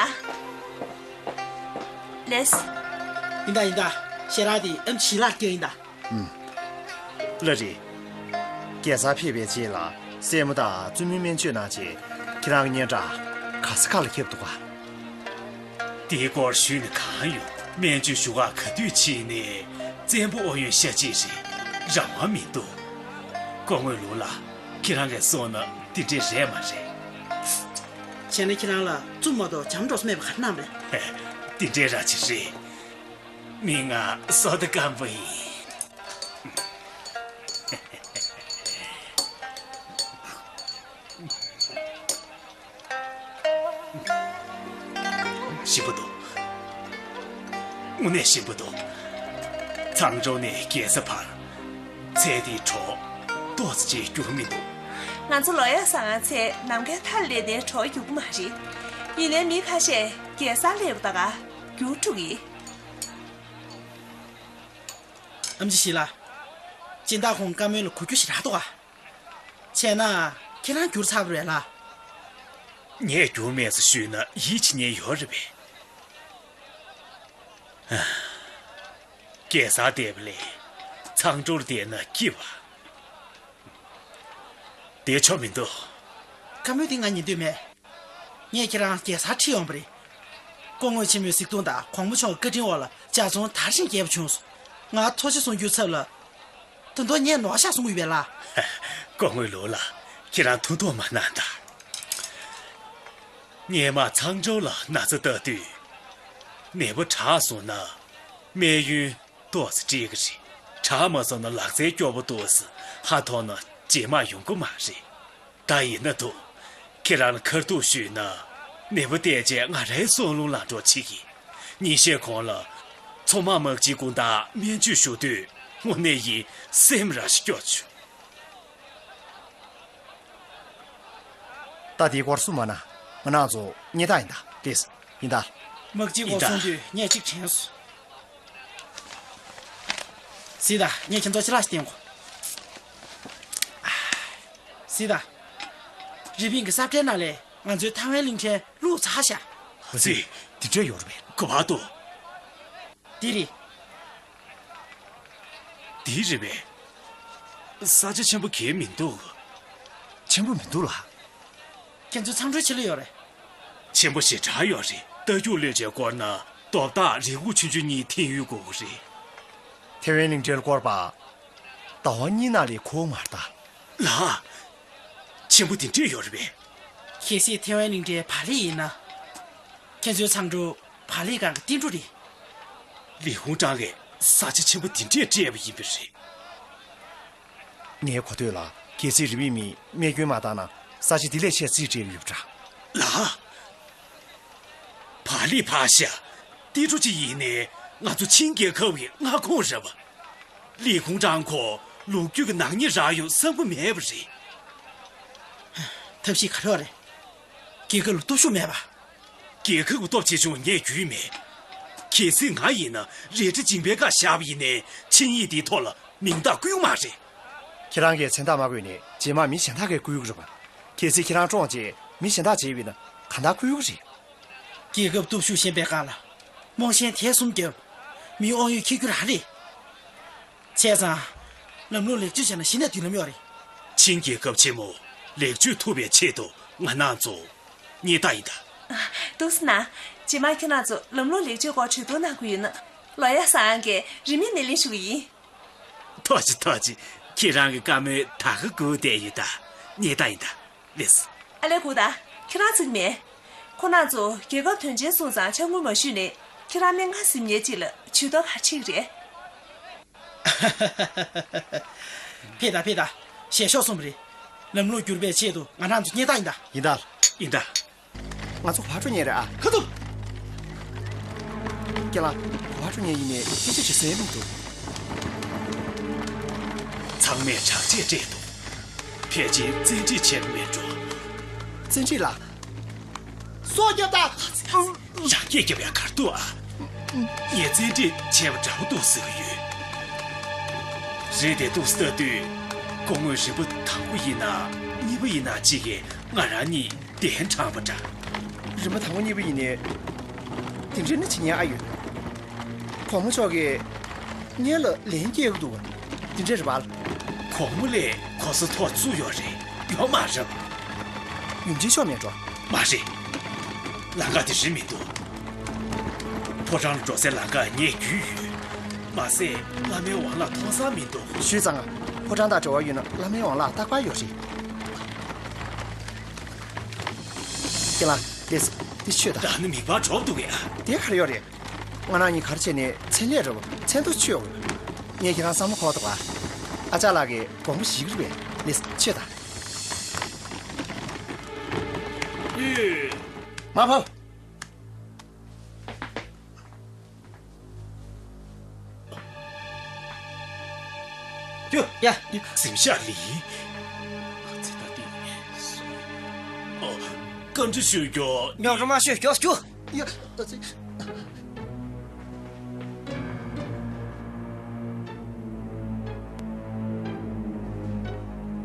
ལེས། ཡིན་ད་ཡིན་ད། ཤེས་ར་དེ་ཨམ་ཆི་ལགས་སྐྱོན་ཡིན་ད། ཨུམ། ལ་རེད། རྒྱལ་སར་ཕེབས་པའི་རྗེས་ལ་སྲས་མོ་དང་བཙུན་མོའི་སྨན་བཅོས་གནང་རྗེས་ཁྱེད་རང་གི་སྙན་གྲགས་ག་ས་ག་ལ་ཁྱབ་འདུག་ག། དེའི་སྐོར་ཞུས་ནས་གང་ཡོང་། སྨན་བཅོས་ཞུ་ག་ག་དུས་ཕྱིན་ནས་བཙན་པོ་ཨོ་ཡོན་ཤ་གཅིག་རེད། རང་དབང་མི་འདུག། སྐུ་ངོ་ལུའུ་ལགས། ཁྱེད་རང་གིས་གསུངས་ན་དེ་འདྲས་རེད་མ་རེད། བྱས་ན་ཁྱེད་རང་ལ་བཙུམ་མ་གཏོགས་བྱམས་འགྲོ་ས་མེད་པ་ག་རེ་གནང་བ་རེད། དེ་འདྲས་ར་ཅིག་རེད། མིང་ང་སོ་ཏ་སྐམ་པོ་ཡིན། ཞིམ་པོ་འདུག། དངོས་གནས་ཞིམ་པོ་འདུག། ཚང་ཀྲོའུ་ནས་རྒྱལ་ས་བར་ཚལ་དེའི་གྲོགས་ཏོག་ཙམ་ཅིག་འགྱུར་མི་འདུག། ང་ཚོ་ལོ་ཡ་ཟ་ཁང་ཚོས་ནམ་མཁའི་མཐའ་སླེབས་ནས་གྲོགས་འགྱུར་གི་མ་རེད། ཡིན་ནའི་མི་ཁ་ཤས་རྒྱལ་སར་སླེབས་པ་ད་ག་འགྱུར་འགྲོ་གི། ཨམ་ཆི་ཞི་ལ། སྦྱིན་བདག་ཁོང་བཀའ་མོལ་ལ་གོ་རྒྱུ་ཞིག་རག་འདུག་ག། བྱས་ན་ཁྱེད་རང་འགྱུར་ཚར་བ་རེད་ལ། ངས་འགྱུར་མེད་ཟེར་ཞུས་ན་ཡིད་ཆེས་མཁན་ཡོད་རེད་པས། རྒྱལ་སར་བསྡད་པ་ལས་ཚང་ཀྲོའུ་བསྡད་ན་སྐྱིད་པ། བསྡད་ཆོག་མི་འདུག། བཀའ་མོལ་འདི་ང་ཉན་འདོད་མེད། ངས་ཁྱེད་རང་རྒྱལ་སར་ཁྲིད་ཡོང་བ་རེད། སྐུ་ངོ་ཆེན་མོའི་གཟིགས་མཐོང་དང་གོང་མ་མཆོག་གི་བཀའ་དྲིན་འོག་ལ་ཇ་ཚོང་དར་ཞིང་རྒྱས་པ་བྱུང་སོང་། ང་ཐུགས་རྗེ་གསུང་རྒྱུའི་ཚབ་ལ། ད་དུང་ངས་ནོར་ཤག་གསུང་གི་ཡོད་པས་ལ། སྐུ་ངོ་ལུའུ་ལགས། ཁྱེད་རང་ཐུགས་དོགས་མ་གནང་དང་། སྔས་མ་ཚང་ཀྲོའུ་ལ་ན་ཚ་ལྟ་དུས། ནད་པ་དྲག་སོང་ན་སྨན་ཡོན་ཏོག་ཙམ་སྤྲད་ཀྱི་རེད། དྲག་མ་སོང་ན་ལག་རྩལ་སྐྱོ་པོ་འདུག་ཟེར་ཧ་ཐོག་ན་རྗེས་མ་ཡོང་གི་མ་རེད། ད་ཡིན་ན་ཐུག། ཁྱེད་རང་ལ་ཁ་ཐུག་ཞུས་ན། ནད་པ་བལྟས་རྗེས་ང་རའི་སྲོག་རླུང་ལངས་འགྲོ་བྱེད་ཀྱི། ཉིན་ཤས་གོང་ལ་མཚོ་དམག་དམག་སྤྱིའི་སྐུ་ཟླ་སྨན་བཅོས་ཞུ་དུས་དངོས་གནས་ཡིད་སེམས་ར་ཞིག་སྐྱོ་བྱུང་། ད་དེའི་སྐོར་གསུང་མ་གནང་། ང་རང་ཚོ་སྙན་ཐག་ཡིན་ད། ལགས། ཡིན་ད། དམག་སྤྱི་ཡིན་ད། སྐོར་གསུང་དུས་ངས་གཅིག་དྲན་སོང་། གཟིགས་དང་། ངས་ཁྱེད་ཚོར་ཅི་ལགས་ཤིག་བསྟན་གོ། གཟིགས་དང་། རི་པིན་གྱི་ས་བཀྲའི་ནང་ལས་ང་ཚོའི་ཐའེ་ཝན་གླིང་ཕྲན་བླུགས་ཚར་ཤག། ཧ་ཙི། འདི་འདྲ་ཡོད་རེད་པས། ག་པར་འདུག། འདི་རེད། འདི་རེད་པས། ས་ཆ་ཆེན་པོ་གང་ཡང་མི་འདུག། ཆེན་པོ་མི་འདུག་ལགས། ཁྱེད་ཚོའི་ཚང་འགྲུལ་ཕྱི་ལ་ཡོད་རེད། ཆེན་པོ་ཞེ་དྲག་ཡོད་རེད། རྟ་རྒྱུག་གློད་བྱེད་སྐོར་ན་རྡོ་བདག་རི་ཁུག་ཆུང་ཆུང་གཉིས་འཐེན་ཡུལ་དགོས་ཀྱི་རེད། ཐའེ་ཝན་གླིང་ཕྲན་བསྐོར་བ། ཟླ་བ་གཉིས་ནང་ལ་འགོར་མ་རེད་ད། ལགས། ཆེན་པོ་དེ་འདྲས་ཡོད་རེད་པས། གལ་སྲིད་ཐའེ་ཝན་གླིང་ཕྲན་བག་ལེབ་ཡིན་ན། ཁྱེད་ཚོའི་ཚང་འགྲུལ་བག་ལེབ་སྒང་གི་ཏིལ་འབྲུ་རེད། ལི་ཧུང་ཀྲང་གིས་ས་ཆ་ཆེན་པོ་དེ་འདྲས་སྤྲད་པ་ཡིན་པ་རེད། ངའི་གོ་ཐོས་ལ། གལ་སྲིད་རི་པིན་མིས་རྨས་སྐྱོན་མ་བཏང་ན་ས་ཆ་དེ་ལས་ཆེ་རྩིས་སྤྲད་ཀྱི་ཡོད་པ་འདྲ། ལགས། བག་ལེབ་ཕར་བཞག། ཏིལ་འབྲུ་གཅིག་ཡིན་ནའི་ང་ཚོ་ཆིང་རྒྱལ་ཁབ་ཀྱི་མངའ་ཁོངས་རེད་པ། ལི་ཧུང་ཀྲང་ཁོ་ལོ་རྒྱུས་ཀྱི་ནག་ཉེས་རག་ཡོང་བསམ་གྱི་མེད་པ་རེད། ཐབས་ཤེས་ག་རེ་ཡོད་རེད། རྒྱལ་ཁབ་ལ་སྟོབས་ཤུགས་མེད་པ། རྒྱལ་ཁབ་ཀྱི་སྟོབས་ཆེ་ཆུང་ངས་རྒྱུས་མེད། གལ་སྲིད་ང་ཡིན་ན་རལ་གྲི་འཇིམ་པའི་སྒང་བཞག་པ་ཡིན་ནའི་ཆིངས་ཡིག་འདིའི་ཐོག་ལ་མིང་རྟགས་བཀོད་ཀྱི་མ་རེད། ཁྱེད་རང་གིས་མཚན་རྟགས་མ་བཀོད་ནས་རྗེས་མ་མི་གཞན་དག་གིས་བཀོད་ཀྱི་རེད་པ། གལ་སྲིད་ཁྱེད་རང་བཀྲོངས་རྗེས་མི་གཞན་དག་བྱས་པ་ཡིན་ན་གང་ལྟར་བཀོད་ཀྱི་རེད། རྒྱལ་ཁབ་སྟོབས་ཤུགས་ཞན་པའི་སྒང་ལ་རྨོངས་ཞེན་ཐེར་གསུམ་བརྒྱབ། མིའི་དབང་ཡོད་འཁྱེར་རྒྱུ་རང་རེད། བྱས་ཙང་། ལམ་ལུགས་ལེགས་བཅོས་བྱས་ན་གཞི་ནས་མདུན་ལམ་ཡོད་རེད། ཆིང་རྒྱལ་ཁབ་ཆེན་མོ་ལེགས་བཅོས་ཐུབ་པའི་ཆེད་དུ་ང་རང་ཚོ་སྙན་ཐག་ཡིན་ད། འདུག་སེ་ན། རྗེས་མ་ཁྱེད་རང་ཚོ་ལམ་ལུགས་ལེགས་བཅོས་སྐོར་གྲོས་བསྡུར་གནང་དགོས་ཡོད་ན། ལོ་ཡ་ཟ་ཁང་གི་རིན་མེད་སྣེ་ལེན་ཞུ་གི་ཡིན། ཐུགས་རྗེ་ཆེ། ཐུགས་རྗེ་ཆེ། ཁྱེད་རང་གི་བཀའ་མོལ་ད་ག་སྒུག་བསྡད་ཡོད་ད། སྙན་ཐག་ཡིན་ད། ལགས། ཨ་ལས། སྒུག་ད། ཁྱེད་རང་ཚིག་མེད། ཁོང་རྣམ་ཚོ་རྒྱལ་ཁབ་དོན་ཆེན་སོང་ཙང་ཕྱག་དངུལ་མ་ཞུས་ནས་ཁྱེད་རང་སྨན་ཁང་ཟིན་ཉེ་གཅིག་ལ་ཇུས་གཏོགས་ག་རེ་བྱེད་ཀྱི་རེད། ཕེབས་དང་ཕེབས་དང་། ཞལ་ཤོག་སོང་བ་རེད། ལམ་ལུགས་བསྒྱུར་བའི་ཆེད་དུ་ང་རང་ཚོ་སྙན་ཐག་ཡིན་ད། ཡིན་ད། ཡིན་ད། ང་ཚོ་ཕར་འགྲོ་ཉེ་རེད་ཨ། ཁ་ཐུག། རྒན་ལགས། གོ་བ་སྤྲོད་མཁན་ཡིན་ནའི་སྐད་ཆ་བྱེད་སྲོལ་མི་འདུག་ཚང་མས་དྲག་ཆས་སྤྲས་འདུག་ཕལ་ཆེར་བཙན་ཁྲིད་བྱས་པ་མེད་འགྲོ། བཙན་ཁྲིད་ལ། སྲོག་སྐྱོབ་དང་། རང་སྐད་རྒྱབ་ཡ་གར་འདུག་ཨ། ངས་བཙན་ཁྲིད་བྱས་པ་འདྲ་པོ་འདུག་ཟེར་གི་ཡོད། རེད་དེ། འདུག་སེ་ལྟ་དུས། སྐུ་ངོ་རིམ་པ་དང་པོ་ཡིན་ན་གཉིས་པ་ཡིན་ན་གཅིག་གིས་ང་རང་གཉིས་གདན་དྲངས་པ་འདྲ། རིམ་པ་དང་པོ་གཉིས་པ་ཡིན་ནའི། དེ་འདྲ་ནི་བྱེད་ཉན་ཨ་ཡོད། གོང་མ་མཆོག་གིས་ངེད་ལ་ལན་སྐྱེལ་གི་འདུག་དེ་འདྲ་རེད་པ། གོང་མ་ལས་གོ་ས་ཐོག་བཙུགས་ཡོད་རེད། ཡོད་མ་རེད། ཡུམ་ཆེན་མཆོག་མེད་འགྲོ། མ་རེད། ལམ་ཁ་དེ་རིང་མི་འདུག་ཕོ་བྲང་ལ་འགྲོ་སའི་ལམ་ཁ་ངས་བརྒྱུད་ཡོད། མ་ཟད་བླ་མའི་ཝང་ལགས་མཐོང་ས་མི་འདུག་ཞུས་ཙང་། ཕོ་བྲང་དང་འབྲེལ་བ་ཡོད་ན་བླ་མའི་ཝང་ལགས་རྟག་པར་ཡོད་རེད། རྒན་ལགས། ལེས། འདི་ཆོས་དང་། ད་ནི་མིད་པ་འགྲོ་འདུག་གས། དེ་ག་རེ་ཡོད་རེད། ང་རང་གཉིས་ག་རེ་བྱས་ནས་མཚན་ལས་རེད་པ། མཚན་ཐོ་ཆོད་ཡོད། ངས་ཁྱེད་རང་བསམ་བློ་འཁོར་འདུག་ག་ཨ་ཅག་ལགས་ཀྱིས་དགོངས་པ་བཞེས་ཀྱི་རེད་པས། ལེས། ཆོས་དང་། ཡོད། མ་ཕབ། རྒྱུ། ཡ། གཟིམ་ཤག་ལི། ཨ་ཙི། ད་འདི། ཨོ། བཀའ་འདྲི་ཞུ་རྒྱུ། རྙོག་དྲ་མ་ཤོད། མགྱོགས་རྒྱུགས། ཡ། ཨ་ཙི།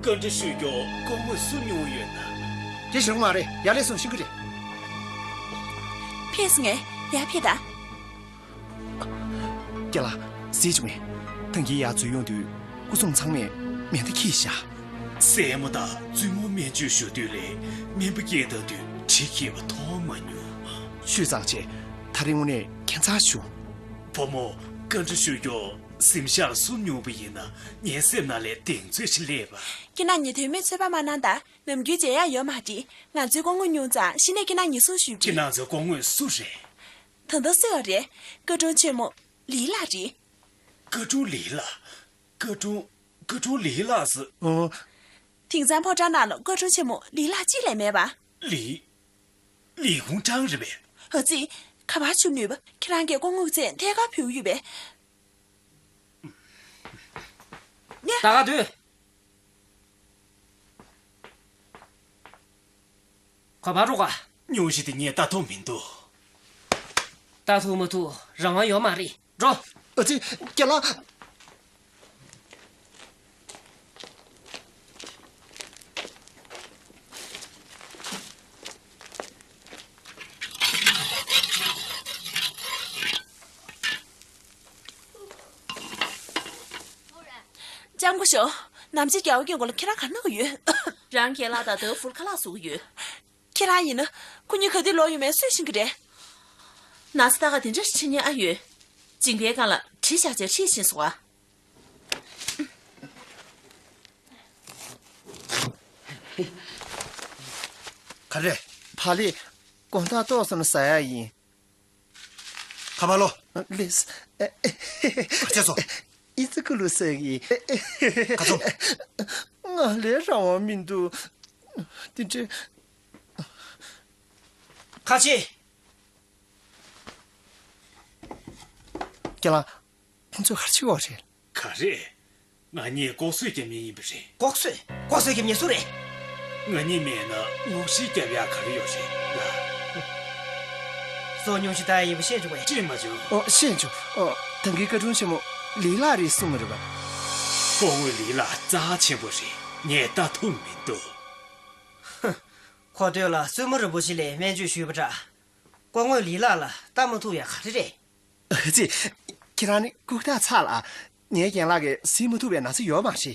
བཀའ་འདྲི་ཞུ་རྒྱུ། སྐུ་ངོ་སུ་སྙུང་ཡོད་ན། དེ་ཞིག་མ་རེད། ཡར་ལས་སོང་ཤེས་ཀྱི་རེད། ཕེབས་སོང་ངས། ཡར་ཕེབས་དང་། རྒན་ལགས། གཟིགས་བྱུང་ངས། ཐང་གིན་ཡར་འཛུལ་ཡོང་དུས་སྐུ་སྲུང་ཚང་མས་མེ་མདའ་འཁྱེར་བཞག་སྲས་མོ་དང་བཙུན་མོ་སྨན་བཅོས་ཞུ་དུས་ལས་སྨན་པ་སྐད་བཏང་དུས་གྲི་འཁྱེར་བ་མཐོང་མ་མྱོང་། ཞུས་ཙང་བྱས། ད་རིང་དངོས་གནས་ཁྱད་མཚར་བྱུང་། བུ་མོ། བཀའ་འདྲི་ཞུ་རྒྱུ། གཟིམ་ཤག་ལ་སུ་སྙུང་པ་ཡིན་ན་ངའི་སེམས་ནང་ལས་གདེང་ཚོད་ཅིག་སླེབས་པ། ཁྱེད་རང་གཉིས་དོན་མེད་ཚོད་དཔག་མ་གནང་དང་། ནམ་རྒྱུན་མཇལ་ཡག་ཡོད་མ་རེད། ང་ཚོའི་སྐུ་ངོ་སྙུང་ཙང་གཞི་ནས་ཁྱེད་རང་གཉིས་སུ་ཞུས་པ་རེད། ཁྱེད་རང་ཚོའི་སྐུ་ངོ་སུ་རེད། ད་ལྟ་སུ་ཡོད་རེད། བཀའ་དྲུང་ཆེན་མོ་ལི་ལགས་རེད། བཀའ་དྲུང་ལི་ལགས། བཀའ་དྲུང་། བཀའ་དྲུང་ལི་ལགས་ཟེར། ཨོ། དེང་སང་ཕོ་བྲང་ནང་ལ་བཀའ་དྲུང་ཆེན་མོ་ལི་ལགས་གཅིག་ལས་མེད་པ། ལི། ལི་ཧུང་ཀྲང་རེད་པས། ཨ་ཙི། ཁ་པར་ཆུ་ནུས་པ། ཁྱེད་རང་གིས་སྐུ་ངོ་མཚན་ཐད་ཀར་ཕུལ་ཡོད་པས། ད་ག་དུས། ག་པར་འགྲོ་ག་སྙུང་གཞི་དེ་ངས་ལྟ་ཐུབ་མི་འདུག་ལྟ་ཐུབ་མ་ཐུབ་རང་དབང་ཡོད་མ་རེད། འགྲོ། ཨ་ཙི། རྒན་ལགས། ལྕམ་སྐུ་ཞབས། ནམ་ཕྱེད་རྒྱལ་བ་སྐྱོན་སྐོར་ལ་ཁྱེད་རང་ག་རེ་གནང་གི་ཡོད། རང་རྒན་ལགས་དང་ཏོའུ་ཧྥུ་ལ་ཁ་ལག་བཟོ་གི་ཡོད། ཁྱེད་རང་ཡིན་ན། ཁོ་གཉིས་ག་དུས་ལོག་ཡོང་མིན་སུས་ཤེས་ཀྱི་རེད། ན་ཚ་ད་ག་དེ་འདྲ་ཞིག་ཕྱིན་ཉེན་ཨ་ཡོད། མཇིང་པའི་སྒང་ལ་གྲི་བཞག་བྱས་ཁྲིད་ཕྱིན་སོང་ཨ། ག་རེ། ཕ་ལི། དགོང་དག་ཏོག་ཙམ་ཟ་ཡ་ཡིན། ཁ་པར་ལོ། ལེས། ག་ཚོད་སོང་། ཨི་ཙི་ཀུ་ལུ་ཟེར་གི། ག་ཚོད། ང་ལས་རང་དབང་མི་འདུག་དེ་འདྲ། ཁ་ཆེ། རྒན་ལགས། ཁོང་ཚོས་ག་རེ་བྱེད་ཀྱི་ཡོད་རེད། ག་རེ། ང་གཉིས་ལྐོག་གསོད་རྒྱབ་མཁན་ཡིན་པ་རེད། ལྐོག་གསོད། ལྐོག་གསོད་རྒྱབ་མཁན་སུ་རེད། ང་གཉིས་མེད་ན་དངོས་གཞི་རྒྱབ་ཡག་ག་རེ་ཡོད་རེད་ལ། སྲོག་སྙུང་གཞི་ལྟ་ཡ་ཡིན་པ་ཤེས་བྱུང་བས། ཤེས་མ་བྱུང་། ཨོ། ཤེས་བྱུང་། ཨོ། ད་གིན་བཀའ་དྲུང་ཆེན་མོ་ལི་ལགས་རེད་གསུང་གི་རེད་པ། སྐུ་ངོ་ལི་ལགས་རྩ་ཆེན་པོ་རེད། ངས་ལྟ་ཐུབ་མི་འདུག་ཁོ་སྟོད་ལ་བཙུན་མོ་རིན་པོ་ཆེ་ལ་སྨན་བཅོས་ཞུས་པ་འདྲ། སྐུ་ངོ་ལི་ལགས་ལ་ལྟ་མ་ཐུབ་ཡ་ག་རེ་རེད། ཨ་ཙི། ཁྱེད་རང་ནི་ལྐུགས་རྟགས་ཚ་ལ། ངའི་རྒན་ལགས་ཀྱིས་གཟིགས་མ་ཐུབ་པའི་ན་ཚ་ཡོད་མ་རེད།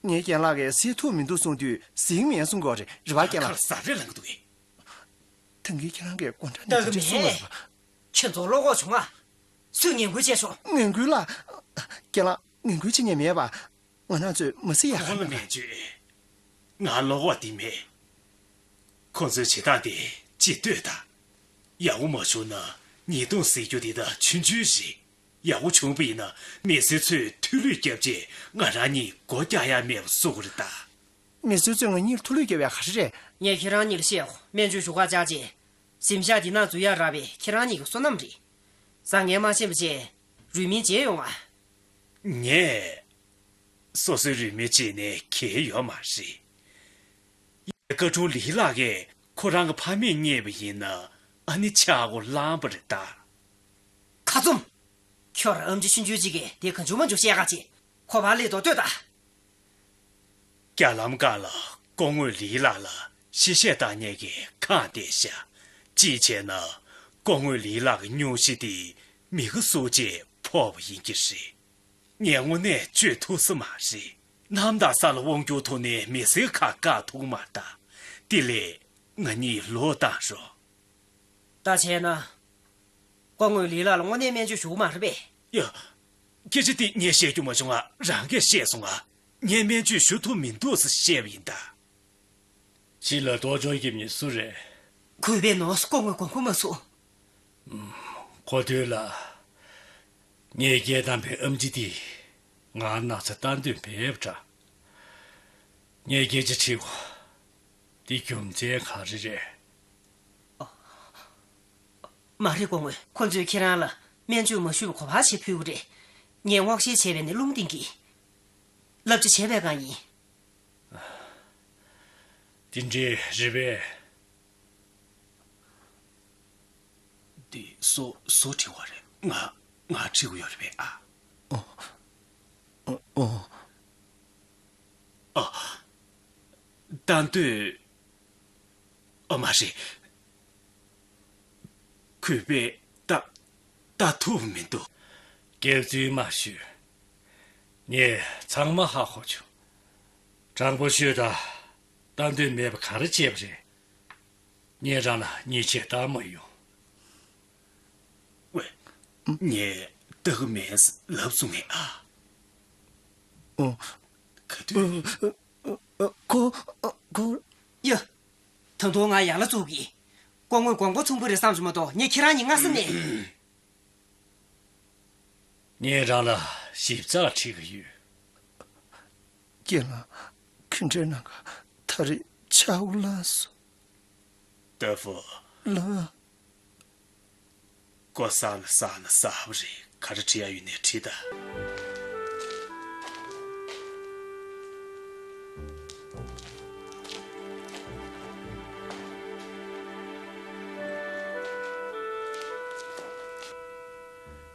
ངའི་རྒན་ལགས་ཀྱིས་གཟིགས་ཐུབ་མི་འདུག་གསུངས་དུས་གཟིགས་མེད་གསུང་དགོས་རེད། རེད་པ་རྒན་ལགས། ཁར་ཟ་རེ་ལངས་འདུག་གས། ད་གིན་ཁྱེད་རང་གིས་སྒོ་འགྲམ་ནས་ད་ག་ག་ཅིག་གསུངས་པ་རེད་པ། ཁྱེད་ཚོ་བློ་ཁོག་བྱུང་ང་། སུས་ངན་སྐུལ་བྱས་སོང་། ངན་སྐུལ་ལ། རྒན་ལགས། ངན་སྐུལ་བྱེད་མཁན་མེད་པ། ང་རང་ཚོས་མ་གཟིགས་ཡ་ག་ཁོང་ལ་མེད་མེད་བརྗོད། ང་བློ་ཁོག་འདི་མེད། ཁོང་ཚོའི་བྱེད་སྟངས་དེ་ཅིག་ལྟོས་དང་། ཡག་པོ་མ་བྱུང་ན་ཉེས་རྡུང་གཟིགས་རྒྱུ་དེ་ད་ཆུང་ཆུང་རེད། ཡག་པོ་བྱུང་བ་ཡིན་ན་མི་སེར་ཚོས་མཐུན་ལུགས་བརྒྱབ་རྗེས་ང་རང་གཉིས་སྒོ་རྒྱག་ཡ་མེད་པ་བཟོ་གི་རེད་ད། མི་སེར་ཚོས་ང་གཉིས་ལ་མཐུན་ལུགས་བརྒྱབ་ཡ་ག་རེ་རེད། ངས་ཁྱེད་རང་གཉིས་ལ་བཤད། སྨན་བཅོས་ཞུ་ག་བཅར་རྗེས། གཟིམ་ཤག་འདི་ནང་འཛུལ་ཡ་རག་པའི་ཁྱེད་རང་གཉིས་ཀྱི་བསོད་ནམས་རེད། བཟང་ངན་མ་ཤེས་པ་བྱས། རུས་མིང་བརྗེད་ཡོང་ང་། ངས་སོ་སོའི་རུས་མིང་བརྗེད་ནས་གལ་ཡོད་མ་རེད། ཡ། བཀའ་དྲུང་ལི་ལགས་ཀྱིས་ཁོ་རང་གི་ཕ་མེས་རྙེད་པ་ཡིན་ན་ཨ་ནི་ཆག་སྒོ་ལངས་པ་རེད་ད། ཁ་བཙུམ། ཁྱོད་རང་ཨམ་ཆི་ཆུང་ཆུང་ཅིག་གིས་དེ་གང་བྱུང་མང་བྱུང་བཤད་ག་བྱེད། ཁོ་ཕར་སླེབས་དོ་ལྟོས་དང་། རྒྱ་ལམ་སྒང་ལ་སྐུ་ངོ་ལི་ལགས་ལ་ཤི་གསོན་བཏང་མཁན་གྱི་ཁང་བསྡད་ཤག་གཅིག་བྱས་ན་སྐུ་ངོ་ལི་ལགས་ཀྱི་སྙུང་གཞི་དེ་མི་གི་སྲོག་ཆགས་ཕོག་པ་ཡིན་གྱི་རེད། ངས་དངོས་གནས་བཅོས་ཐུབ་ས་མ་རེད། གནམ་དང་ས་ལ་དབང་བསྒྱུར་ཐོག་ནས་མི་སེར་ཁག་བཀག་ཐུབ་མ་རེད་ད། དེ་ལས་ང་གཉིས་ལོག་བཏང་རོགས། ད་བྱས་ན། སྐུ་ངོ་ལི་ལགས་ལ་དངོས་གནས་སྨན་བཅོས་ཞུ་གི་མ་རེད་པས། ཡ། སྐད་ཆ་དེ་ངས་བཤད་རྒྱུ་མ་བྱུང་ང་། རང་གིས་བཤད་སོང་ང་། ངས་སྨན་བཅོས་ཞུ་ཐུབ་མི་འདུག་ཟེར་བཤད་པ་ཡིན་ད། ཕྱི་ལ་གཏོར་སྐྱོན་བརྒྱབ་མཁན་སུ་རེད། གུས་པས་ནོར་སྐུ་ངོ་དགོངས་པ་མ་ཚོམས། གོ་ཐོས་ལ། ངས་སྐད་བཏང་པའི་ཨམ་ཆི་དེས་ང་ན་ཚ་བཏང་འདོད་མེད་པ་འདྲ། ངས་སྐད་ཆ་དྲིས་གོ། དེ་རྒྱུ་མཚན་ག་རེ་རེད། མ་རེད་སྐུ་ངོ། ཁོ་ཚོས་ཁྱེད་རང་ལ་སྨན་བཅོས་མ་ཞུས་པ་ག་པར་བྱས་ཕུལ་གི་རེད། ངས་སྔོག་བཤེར་བྱས་པ་ཡིན་ན་རླུང་ལྡིང་གི། བསླབ་བྱ་བྱས་པའི་སྒང་ཡིན། དེ་འདྲས་རེད་པས། འདི་སུ་སུ་བྲིས་པ་རེད། ང་ང་བྲིས་པ་ཡོད་རེད་པས། ཨ། ཨོ། ཨོ། ཨོ། ཨ། ལྟ་འདོད། ཨ། མ་རེད། གུས་པས་ལྟ་ལྟ་ཐུབ་མི་འདུག་སྐྱག་རྫུན་མ་ཤོད། ངས་ཚང་མ་ཧ་གོ་བྱུང་། དྲང་པོ་ཤོད་དང་། ལྟ་འདོད་མེད་པ་ག་རེ་བྱས་པ་རེད། ངས་རང་ལ་ཉེས་ཆད་བཏང་མ་ཡོང་། ཝེ། ངས་ལྟ་གི་མེད་ལབ་སོང་ངས་ཨ། ཨོ། ག་དུས། ཨ། ཨ། ཨ། ཁོ། ཨ། ཁོ། ཡ། ད་དུང་ང་ཡག་ལ་བཙུགས་གི། སྐུ་ངོ་དགོངས་པ་མཚུངས་པོ་རེད་བསམ་སོང་མ་གཏོགས་ངས་ཁྱེད་རང་གཉིས་སྔ་ས་ནས། ངས་རང་ལ་ཞིབ་ཚགས་དྲི་གི་ཡོད། རྒན་ལགས། ཁྱོད་འདྲའི་ནང་ག་ད་རེས་ཆག་སྒོ་ལངས་སོང་། ཏ་ཧྥུ། ལགས། ཀོ་ས་ལ་ས་ན་ཟ་བ་རེད། ག་རེ་དྲི་ཡ་ཡོད་ནས་དྲིས་ད།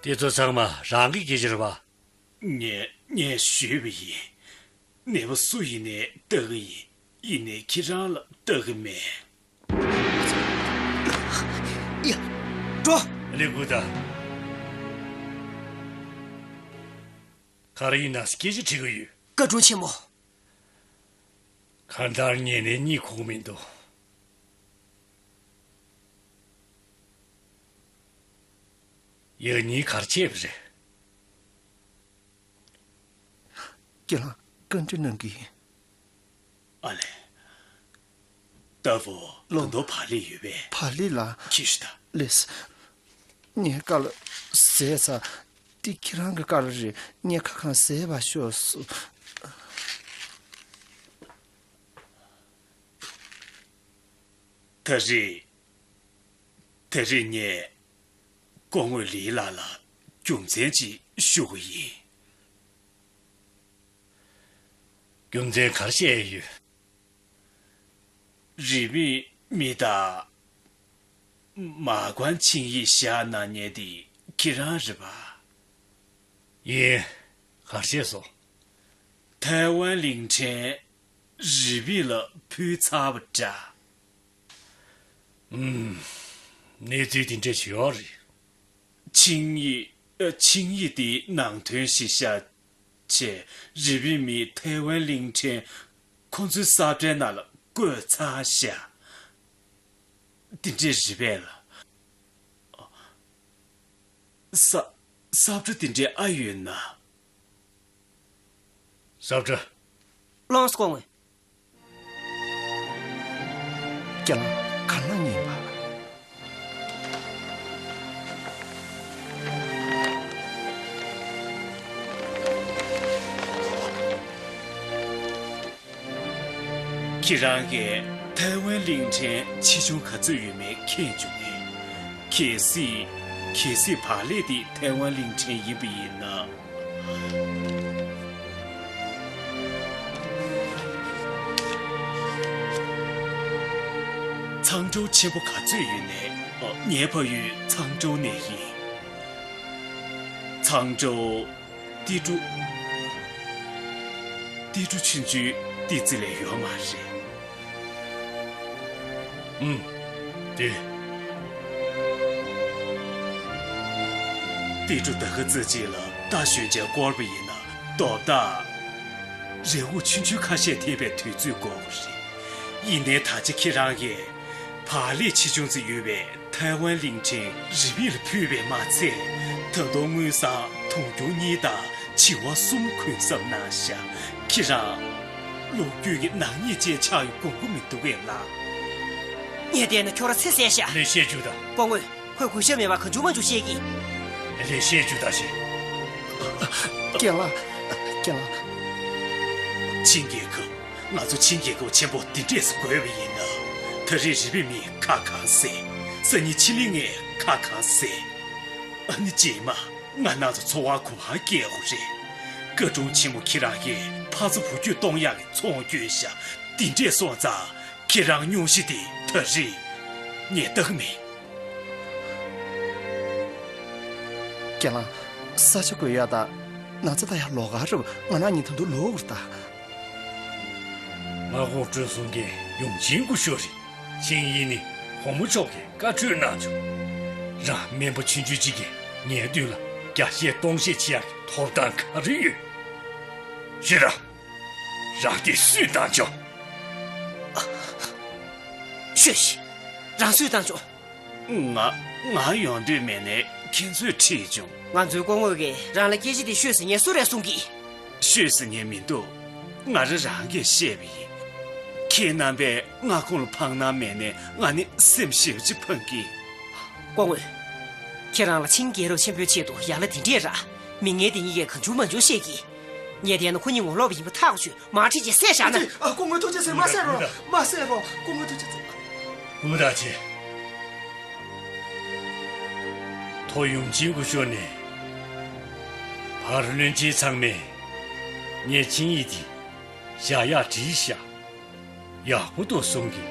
དེ་ཚོ་ཚང་མ་རང་གི་སྐད་ཆ་རེད་པ། ངས་ངས་ཞུས་པ་ཡིན། ནད་པ་སུ་ཡིན་ནའི་ལྟ་གི་ཡིན། ཡིན་ནའི་ཁྱེད་རང་ལ་ལྟ་གི་མེད། ཡ། འགྲོ། ལས་ཁུངས་དང་། ག་རེ་ཡིན་ན་སྐད་ཆ་དྲི་གི་ཡོད། བཀའ་དྲུང་ཆེན་མོ། གང་ལྟར་ངས་ནི་གཉིད་ཁུག་མི་འདུག་ཡང་སྙིང་གར་བྱས་པ་རེད། ཁྱེད་རང་བཀའ་འདྲི་གནང་གི་ཡིན། ཨ་ལས། ཏ་ཧྥུ། ལོ། ད་དུང་བག་ལེབ་ཡོད་པས། བག་ལེབ་ལ། ཁྱེར་ཤོག་ད། ལེས། ངའི་བཀའ་ལ་ཟས་ཚར། འདི་ཁྱེད་རང་གི་བཀའ་ལ་རེད། ངས་ཁ་གང་ཟས་པ་ཤོག་སོ། ད་རེས། ད་རེས་ངས་སྐུ་ངོ་ལི་ལགས་ལ་རྒྱུ་མཚན་ཅིག་ཞུ་གི་ཡིན། རྒྱུ་མཚན་ག་རེ་བཤད་ཡོད། རིས་མེད་མི་དང་མ་ཀོན་ཆིངས་ཡིག་བཞག་གནང་མཁན་དེ་ཁྱེད་རང་རེད་པ། ཡིན། ག་རེ་བྱས་སོང་། ཐའེ་ཝན་གླིང་ཕྲན་རིས་མེད་ལ་ཕུལ་ཚར་བ་འདྲ། ཨུམ། གནས་ཚུལ་དེ་འདྲ་ཞིག་ཡོད་རེད། ཆིངས་ཡིག་ཨ། ཆིངས་ཡིག་དེའི་ནང་དོན་གཞིར་བཞག་བྱས། རིས་མེད་མི་ཐའེ་ཝན་གླིང་ཕྲན་ཁོ་ཚོའི་ས་བཀྲའི་ནང་ལ་བཀོད་ཚར་ཤག་དེ་འདྲས་རེད་པས་ལགས། ས། ས་བཀྲ་དེ་འདྲས་ཨ་ཡོད་ན། ས་བཀྲ། ལོངས་སྐོང་ངོ་། རྒྱ་ལ་ག་ལ་ཉན་པ། ཁྱེད་རང་གིས་ཐའེ་ཝན་གླིང་ཕྲན་ཆེ་ཆུང་ག་ཚོད་ཡོད་མེད་མཁྱེན་བྱུང་ངས། གལ་སྲིད། གལ་སྲིད་བག་ལེབ་དེ་ཐའེ་ཝན་གླིང་ཕྲན་ཡིན་པ་ཡིན་ན། ཚང་ཀྲོའུ་ཆེན་པོ་ག་ཚོད་ཡོད་ནས། ངའི་ཕ་ཡུལ་ཚང་ཀྲོའུ་ནས་ཡིན། ཚང་ཀྲོའུ། ཏི་ཀྲུ། ཏི་ཀྲུ་ཆུང་ཆུང་ཏི་ཙི་ལས་ཡོད་མ་རེད། ཨུམ། དེ། ཏི་ཀྲུ་ད་ག་ཙི་ཅིག་ལ་རྟ་ཞོན་བྱས་བསྐོར་བ་ཡིན་ན་རྡོབ་རྟ། རེ་འུ་ཆུང་ཆུང་ཁ་ཤས་ཐེབས་པའི་དུས་ཚོད་འགོར་བ་རེད། ཡིན་ནའི་ད་ཆ་ཁྱེད་རང་གིས་བག་ལེབ་ཆེ་ཆུང་ཙམ་ཡོད་པའི་ཐའེ་ཝན་གླིང་ཕྲན་རི་བེད་ལ་ཕུལ་བས་མ་ཚད། ད་དུང་དངུལ་སྲང་དུང་ཕྱུར་གཉིས་དང་བྱི་བ་གསུམ་གོན་གཟབ་གནང་ཤག་ཁྱེད་རང་ལོ་རྒྱུས་ཀྱི་ནག་ཉེས་ཅན་ཆགས་ཡོད་དགོངས་ཀྱི་མི་འདུག་གས་ལགས། ངས་བལྟས་ན་ཁྱོད་རང་ཚེ་ཟད་ཤག་ལེགས་བཤད་རྒྱུ་དང་། སྐུ་ངོ། ཁོས་གུས་ཞབས་མེད་པར་གང་བྱུང་མང་བྱུང་བཤད་ཀྱིས། ལེགས་བཤད་རྒྱུ་དང་ཞེས། རྒན་ལགས། རྒན་ལགས། ཆིང་རྒྱལ་ཁབ། ང་ཚོ་ཆིང་རྒྱལ་ཁབ་ཆེན་པོ་འདི་འདྲས་སུ་རྒོལ་བ་ཡིན་ན། ད་རེས་རི་བེད་མིས་ཁ་གང་བཟེད། སང་ཉིན་ཕྱི་གླིང་ངས་ཁ་གང་བཟེད། ཨ་ནི་རྗེས་མ་ང་རང་ཚོ་འཚོ་བ་གོ་བ་སྐྱེལ་དགོས་རེད། བཀའ་དྲུང་ཆེན་མོ་ཁྱེད་རང་གིས་ཕར་ཚུར་འབུལ་སྐྱོད་གཏོང་ཡག་གི་ཚོང་བསྐྱོན་ཤག་འདི་འདྲས་སོང་ཙང་ཁྱེད་རང་སྙུང་གཞི་དེ་ད་རེས་ངས་ལྟ་གི་མེད། རྒན་ལགས། ས་ཆ་བགོ་ཡག་དང་ན་ཚ་ལྟ་ཡག་ལོགས་ཀ་རེད་པ། ང་རང་གཉིས་ད་དུང་ལོག་དགོས་རེད་ད། ང་ཧོ་ཀྲོའུ་སྲུང་མཁན་ཡུང་ཆིང་སྐུ་ཞབས་རེད། ཆིང་ཡིན་ནི་བུ་མོ་མཆོག་གིས་བཀའ་འཁྲོལ་གནང་བྱུང་། རང་སྨན་པ་ཆུང་ཆུང་གཅིག་གིས་ངའི་མདུན་ལ་རྒྱ་བཤད་སྟོང་བཤད་བྱེད་ཡག་གི་ཐོབ་ཐང་ག་རེ་ཡོད། ཤེས་ར། རང་དེ་སུས་བཏང་བྱུང་། ཤོད་ཤིག་རང་སུས་བཏང་བྱུང་། ང་ང་ཡོང་འདོད་མེད་ནས་ཁྱེད་ཚོས་ཁྲིད་བྱུང་། ང་ཚོའི་སྐུ་ངོ་གིས་རང་ལ་སྐད་ཆ་དེ་ཤོད་ཟེར་ངས་སུ་རེད་གསུང་གི། ཤོད་ཟེར་ངས་མི་འདུག་ང་རང་རང་གིས་བཤད་པ་ཡིན། ཁྱེད་རྣམ་པས་མངའ་ཁོངས་ལ་འཕངས་གནང་མེད་ནས་ང་ནི་སེམས་ཞེ་པོ་ཅིག་ཕངས་ཀྱི། སྐུ་ངོ། ཁྱེད་རང་ལ་ཆིང་རྒྱལ་རབས་ཆེན་པོའི་ཆེད་དུ་ཡག་ལ་དེ་འདྲས་ར། མི་ངན་དེ་གཉིས་ཀས་གང་བྱུང་མང་བྱུང་བཤད་ཀྱི། ངས་བལྟས་ན་ཁོ་གཉིས་ངོ་ལོག་པ་ཡིན་པ་ཐག་ཆོད། མར་ཁྲིད་བྱས་བསད་བཞག་ན། ཨ་ཅེ། ཨ། སྐུ་ངོ་ཐུགས་རྗེ་ཆེ། མ་བསད་རོགས། མ་བསད་རོགས། སྐུ་ངོ་ཐུགས་རྗེ་ཆེ། ཝུའུ་ཏཱ་ཆེ། ཐོ་ཡུང་ཆིང་སྐུ་ཞབས་ནས་བར་བློན་ཆེན་ཚང་མས་ངས་ཆིང་ཡིག་འདི་བཞག་ཡག་བྲིས་ཤག་ཡག་པོ་འདུག་གསུང་གི།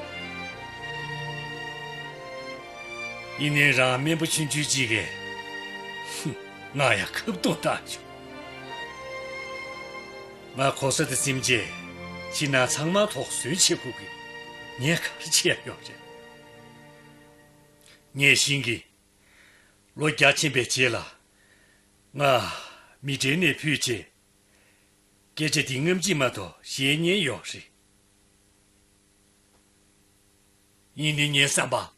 ཡིན་ནའི་རང་སྨན་པ་ཆུང་ཆུང་གཅིག་གིས་ང་ཡང་ཁ་བཏང་བཏང་བྱུང་། ང་གོ་ས་དེ་ཟིན་རྗེས་ཕྱི་ནང་ཚང་མ་དོགས་ཟོན་བྱེད་དགོས་ཀྱི། ངས་ག་རེ་བྱས་ཡོད་རེད། ངས་ཤིང་གི་ལོ་རྒྱ་ཆེན་པའི་རྗེས་ལ་ང་མི་གྲལ་ནས་ཕུད་རྗེས། སྐད་ཆ་འདི་སྔ་ཕྱི་མ་གཏོགས་བཤད་མཁན་ཡོད་རེད། ཡིན་ནའི་ངའི་བསམ་པ།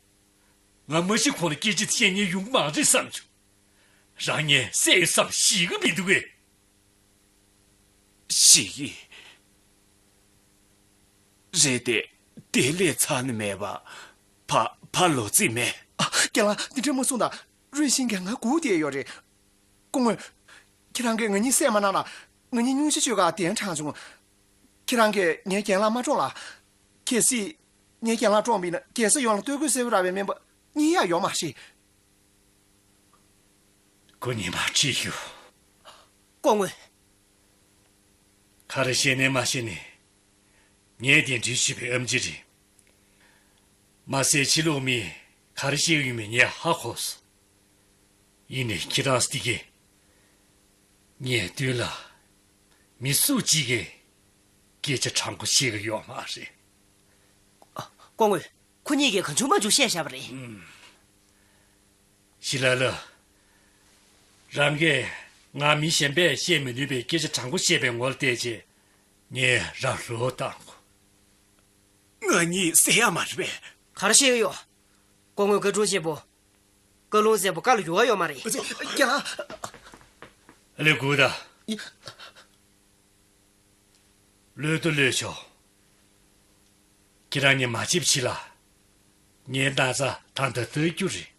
ང་མ་ཤི་གོང་ལ་སྐད་ཆ་བཤད་མཁན་ཡོང་གི་མ་རེད་བསམ་བྱུང་། རང་ཉིད་བསད་ཡོད་བསམ་ཞིག་གི་མི་འདུག་གས། ཞིག་གི། རེད་དེ། དེ་ལས་ཚར་ནི་མེད་པ། ཕ་ཕ་ལོ་རྩིས་མེད། ཨ། རྒན་ལགས། འདི་འདྲ་མ་གསུང་དང་། རུས་ཤིང་གིས་ང་སྒུག་བསྡད་ཡོད་རེད། སྐུ་ངོ། ཁྱེད་རང་གིས་ང་གཉིས་བསད་མ་གནང་ལ། ང་གཉིས་སྙུང་གཞི་བཅོས་ག་གདན་དྲངས་བྱུང་། ཁྱེད་རང་གིས་ངའི་རྒན་ལགས་མ་བཀྲོངས་ལ། གལ་སྲིད་ངའི་རྒན་ལགས་བཀྲོངས་པ་ཡིན་ན་རྒྱལ་ས་ཡོངས་ལ་སྟོད་ཁུལ་གསལ་པོ་རག་པའི་སྨན་པ་རྙེད་ཡག་ཡོད་མ་རེད། ཁོ་གཉིས་མ་ཁྲིད་ཞུ། སྐུ་ངོ། ག་རེ་བཤད་ནའི་མ་བཤད་ནའི། ངས་གདན་འདྲེན་ཞུས་པའི་ཨེམ་ཆི་རེད། མ་ཟད་ཕྱི་ལོགས་མིས་ག་རེ་བཤད་ཀྱི་ཡོད་མེད་ངས་ཧ་གོ་སོང་། ཡིན་ནའི་ཁྱེད་རང་སྟེ་གི། ངའི་མདུན་ལ་མི་སུ་གཅིག་གིས་སྐད་ཆ་དྲང་པོ་བཤད་ཀྱི་ཡོད་མ་རེད། སྐུ་ངོ། ཁོ་གཉིས་ཀྱིས་གང་བྱུང་མང་བྱུང་བཤད་བཞག་པ་རེད། ཞི་ལ་ལ། རང་གིས་ང་མི་གཞན་པས་བཤད་མི་ནུས་པའི་སྐད་ཆ་དྲང་པོ་བཤད་པའི་ངོ་ལ་བལྟས་རྗེས་ངས་རང་བློ་བཏང་གོ། ང་གཉིས་བསད་ཡག་མ་རེད་པས། ག་རེ་བཤད་ཀྱི་ཡོད། སྐུ་ངོ་བཀའ་དྲུང་ཆེན་པོ། བཀའ་ལུང་སེར་པོ་བཀའ་ལ་འགྱུར་བ་ཡོད་མ་རེད། རྒན་ལགས། ཨ་ལེ་སྒུག་ད། ཡ། ལོས་དང་ལོས་ཆོག་ཁྱེད་རང་གཉིས་མ་ཕྱིན་ཕྱི་ལ། ངའི་ན་ཚ་ད་ལྟ་དྲག་རྒྱུ་རེད།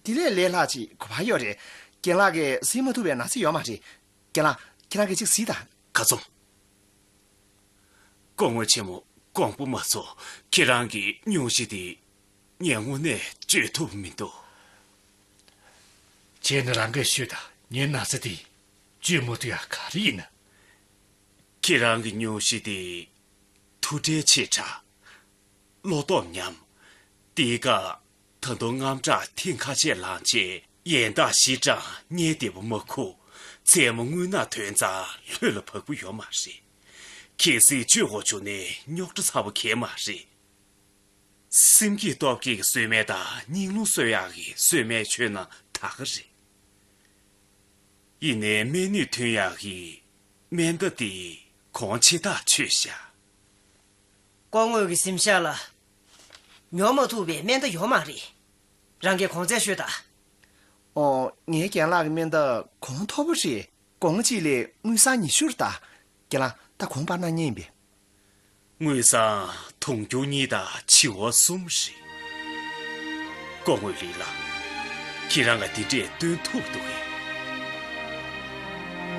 དེ་ལས་ལས་སླ་ཅིག་གོ་བ་ཡོད་རེད། རྒན་ལགས་ཀྱིས་གཟིགས་མ་ཐུབ་པའི་ན་ཚ་ཡོད་མ་རེད། རྒན་ལགས། ཁྱེད་རང་གིས་ཅིག་གཟིགས་དང་། ཁ་ཚོམ། སྐུ་ངོ་ཆེན་མོ། དགོངས་པ་མ་ཚོམ། ཁྱེད་རང་གི་སྙུང་གཞི་དེ། ངས་དངོས་གནས་བཅོས་ཐུབ་མི་འདུག་བྱས་ན་རང་གིས་ཤོད་དང་། ངའི་ན་ཚ་དེ་བཅོས་མ་ཐུབ་ཡག་ག་རེ་ཡིན་ན། ཁྱེད་རང་གི་སྙུང་གཞི་དེ་མཐུ་བྲལ་ཆེ་དྲགས། བློ་སྟོབས་ཉམས། དེའི་སྐབས་ད་དུང་དངངས་སྐྲག་ཐེངས་ཁ་ཤས་ལངས་རྗེས་ཡན་ལྟར་ཞི་དྲགས་གཉིད་བདེ་པོ་མ་ཁུག་མཚན་མོ་རྔུལ་ནག་ཐོན་ཙང་ལྷོད་ལ་བབས་ཀྱི་ཡོད་མ་རེད། གལ་སྲིད་བཅོས་དགོས་བྱུང་ན་རྙོག་དྲ་ཚ་པོ་གང་ཡང་མ་རེད། སེམས་སྐྱིད་སྟོབས་སྐྱིད་ཀྱི་གསོལ་སྨན་དང་སྙིང་རླུང་གསོ་ཡག་གི་གསོལ་སྨན་མཆོད་ན་ད་ག་རེད། ཡིན་ནའི་སྨན་ནུས་ཐོན་ཡག་གི་སྨན་ད་དེ་གོང་ཆེ་ཐག་ཆོད་ཤག་སྐུ་ངོ་གི་གཟིམ་ཤག་ལ་ཉོ་མ་ཐུབ་པའི་སྨན་ད་ཡོད་མ་རེད། རང་གིས་གོང་ཚད་ཤོད་དང་། ཨོ། ངའི་རྒན་ལགས་ཀྱི་སྨན་ད་གོང་མཐོ་པོ་རེད། སྒོར་མོ་གཅིག་ལས་དངུལ་སྲང་ཉི་ཤུ་རེད་ད། རྒན་ལགས། ད་གོང་སྤར་གནང་མཁན་ཡིན་པས། དངུལ་སྲང་དུང་ཕྱུར་གཉིས་དང་བྱེ་བ་གསུམ་རེད། སྐུ་ངོ་ལི་ལགས། ཁྱེད་རང་ང་དེ་འདྲས་སྟོན་ཐུབ་འདུག་གས།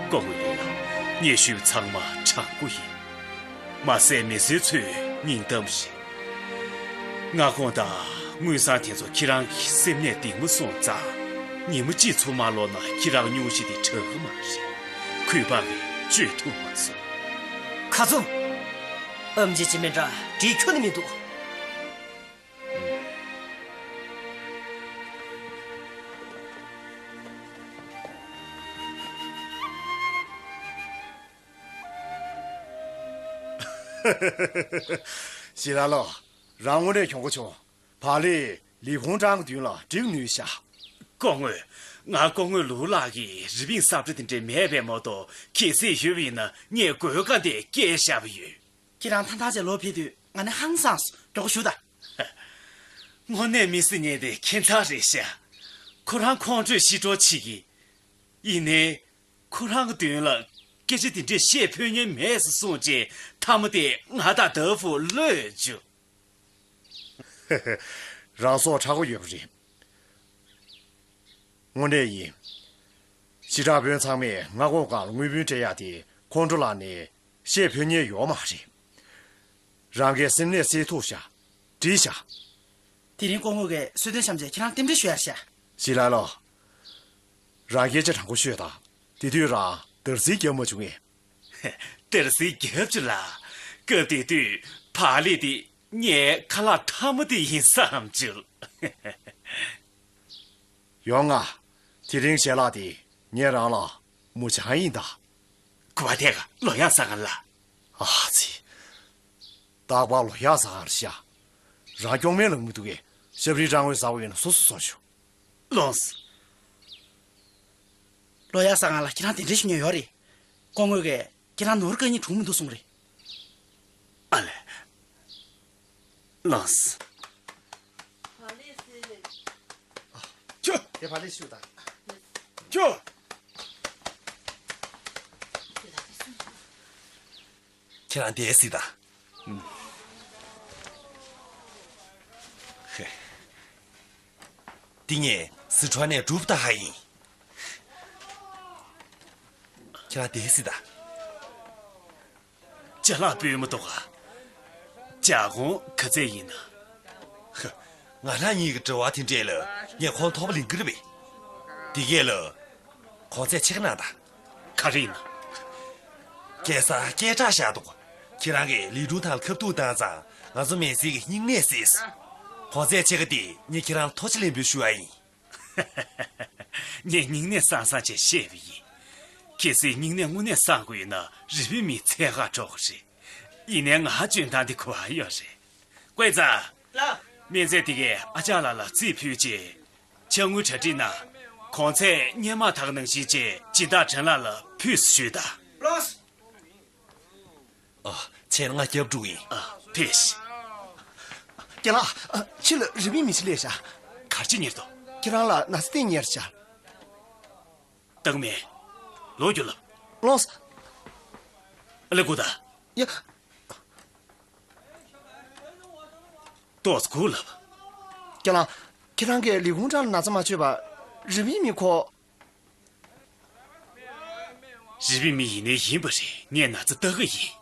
སྐུ་ངོ་ལི་ལགས། ངས་ཞུས་པ་ཚང་མ་དྲང་པོ་ཡིན། མ་ཟད་མི་སེར་ཚོའི་སྙིང་གཏམ་རེད། མངའ་ཁོངས་དང་དངུལ་སྲང་དེ་ཚོ་ཁྱེད་རང་གི་སེམས་ནད་འདི་མ་སོང་ཙང་། ཉི་མ་གཅིག་ཚུར་མ་ལོག་ན་ཁྱེད་རང་སྙུང་གཞི་དེ་དྲག་གི་མ་རེད། གུས་པ་ངས་བཅོས་ཐུབ་མ་སོང་། ཁ་རྩང་། ཨེམ་ཆི་ཅི་མེད་འདྲ་འགྲིག་ཁྱོན་ནས་མི་འདུག་ཞི་ལ་ལོ། རང་དངོས་གནས་གྱོང་གུན་བྱུང་། བག་ལེབ་ལི་ཧུང་ཀྲང་གི་མདུན་ལ་སྒྲིག་ནུས་ཤག་སྐུ་ངོ། ང་སྐུ་ངོ་ལུའུ་ལགས་ཀྱི་རི་པིན་གསར་པ་དེ་འདྲ་མེད་པས་མ་གཏོགས། གལ་སྲིད་ཡོད་པ་ཡིན་ན་ངས་གོ་སྐབས་དེ་བསྐྱལ་བཞག་པ་ཡོད། ཁྱེད་རང་ཐང་ཐང་ཅིག་ལོག་ཕེབས་དུས་ང་ནི་ཧང་སངས་སོང་། མགྱོགས་པོ་ཞུ་དང་། དངོས་གནས་མི་སྲིད་ཉན་དེ་ཁྱད་མཚར་རེད་ཤག་ཁོ་རང་ཁོང་ཁྲོས་ཤི་འགྲོ་བྱེད་ཀྱི། ཡིན་ནའི། ཁོ་རང་གི་མདུན་ལ་སྐད་ཆ་དེ་འདྲས་བཤད་ཕོད་མཁན་མེད་ཟེར་གསུངས་རྗེས་མཐའ་མ་དེ་ང་དང་ཏཱ་ཧྥུ་བློས་བཅུག་རང་སྲོག་ཁྲག་པོ་ཡོད་པ་རེད། དངོས་གནས་ཡིན། ཞི་དྲག་དཔོན་ཚང་མས་མངའ་ཁོངས་སྒང་ལ་དངུལ་བུན་སྤྲད་ཡག་དེ་ཁོང་ཁྲོ་ལངས་ནས་བཤད་ཕོད་མཁན་ཡོད་མ་རེད། རང་གིས་སེམས་ནད་སེལ་ཐུབ་ཤག་འགྲིག་ཤག་དེ་རིང་སྐུ་ངོ་གིས་གསོལ་སྟོན་བཤམས་རྗེས་ཁྱེད་རང་རྟེན་འབྲེལ་ཞུ་ཡག་བྱ། ཞི་ལ་ལོ། རང་སྐད་ཆ་དྲང་པོ་ཤོད་དང་། དེ་དུས་རང་དར་སིལ་རྒྱབ་མ་བྱུང་ངས། དར་སིལ་རྒྱབ་བྱུང་ལ། སྐབས་དེ་དུས་བག་ལེབ་དེ་ངའི་ཁ་ལག་མཐའ་མ་དེ་ཡིན་བསམ་བྱུང་། ཡོང་ང་། དེ་རིང་ཞལ་ལག་དེ་ངས་རང་ལ་མུ་ཆང་ཡིན་ད། གུ་བ་དེ་ག་ལོ་ཡག་ཟ་ག་ལ། ཨ་ཙི། རྟག་པར་ལོ་ཡག་ཟ་ག་རེད་ཤག་རང་སྐྱོང་མེད་ལ་མི་འདུག་གས། ཤབ་རིའི་སྦྲང་བུ་ཟ་བ་ཡིན་ན་སོ་སོ་ཟ་ཆོག་ལོངས། ལོ་ཡག་ཟ་ག་ལ་ཁྱེད་རང་དེ་འདྲ་ཞིག་ཉོས་ཡོད་རེད། སྐུ་ངོ་གས་ཁྱེད་རང་ནོར་བཀའ་རྙིང་གྲུང་མི་འདུག་གསུངས་རེད། ཨ་ལས། ལངས། ཁྱོད། དེ་བག་ལེབ་ཤུགས་དང་། ཁྱོད། ཁྱེད་རང་དེ་སྲིད་དང་། ཧེ། འདི་ངས་སི་ཁྲོན་ནས་གྲུབ་ད་ཧ་ཡིན། ཁྱེད་རང་དེ་སྲིད་དང་། ཅ་ལག་སྤུས་མ་གཏོགས། ཇ་གོང་ག་ཚད་ཡིན་ན། ཧ། ང་རང་གཉིས་ཀྱི་དྲི་བ་དེ་འདྲས་ལ་ངས་ཁོང་ཐོག་པ་ལེན་གི་རེད་པས། འདི་གས་ལ་གོང་ཚད་ཕྱེད་ཀ་གནང་དང་། ག་རེ་ཡིན་ན། ཁ་སང་སྐད་གྲགས་བཞག་འདུག་ཁྱེད་རང་གིས་ལི་ཀྲུང་ཐང་ལ་ཁ་ཐུག་བཏང་ཙང་ང་ཚོ་མི་སེར་གྱི་སྙིང་ནད་སེལ་སོང་། གོང་ཚད་ཕྱེད་ཀ་དེ་ངས་ཁྱེད་རང་ལ་ཐུགས་རྗེ་ལེགས་འབུལ་ཞུ་བ་ཡིན། ངས་སྙིང་ནད་སངས་སངས་བྱས་བཤད་པ་ཡིན། གལ་སྲིད་སྙིང་ནད་དངོས་གནས་སངས་དགོས་ཡིན་ན་རི་པིན་མི་ཚད་ཁག་འགྲོ་གི་རེད། ཡིན་ནའི་ང་འཇོན་ཐང་འདི་གོ་བ་ཡོད་རེད། ཀུའེ་ཙང་། ལགས། སྨན་རྫས་དེ་གས་ཨ་ཅག་ལགས་ལ་རྩིས་ཕུལ་རྗེས། ཕྱག་དངུལ་གྲ་སྒྲིག་གནང་། གོང་ཚད་སྔོན་མ་དག་གི་ནང་བཞིན་བྱས་སྦྱིན་བདག་ཁྲེན་ལགས་ལ་ཕུལ་ཞུས་དང་། ལགས། ཨ། ཁྱེད་ང་སྐྱབས་འགྲོ་ཡིན། ཨ། ཕེབས་ཤིག་རྒན་ལགས། ཨ། ཕྱི་ལ་རི་པིན་མི་ཞིག་སླེབས་ཤག་ག་རེ་བྱེད་ཉེར་དོ། ཁྱེད་རང་ལ་ན་ཚ་སྟེང་ཉེར་ཤག་བཏང་མེད། ལོག་རྒྱུ་ལབ། ལོངས། ཨ་ལེ་སྒུག་ད། ཡ། ཏོག་ཙམ་སྒུག་ལབ། རྒན་ལགས། ཁྱེད་རང་གིས་ལི་ཧུང་ཀྲང་ལ་ན་ཚ་མ་བཅོས་པར་རི་པིན་མི་ཁོ། རི་པིན་མི་ཡིན་ནའི་ཡིན་པ་རེད། ངས་ན་ཚ་ལྟ་གི་ཡིན།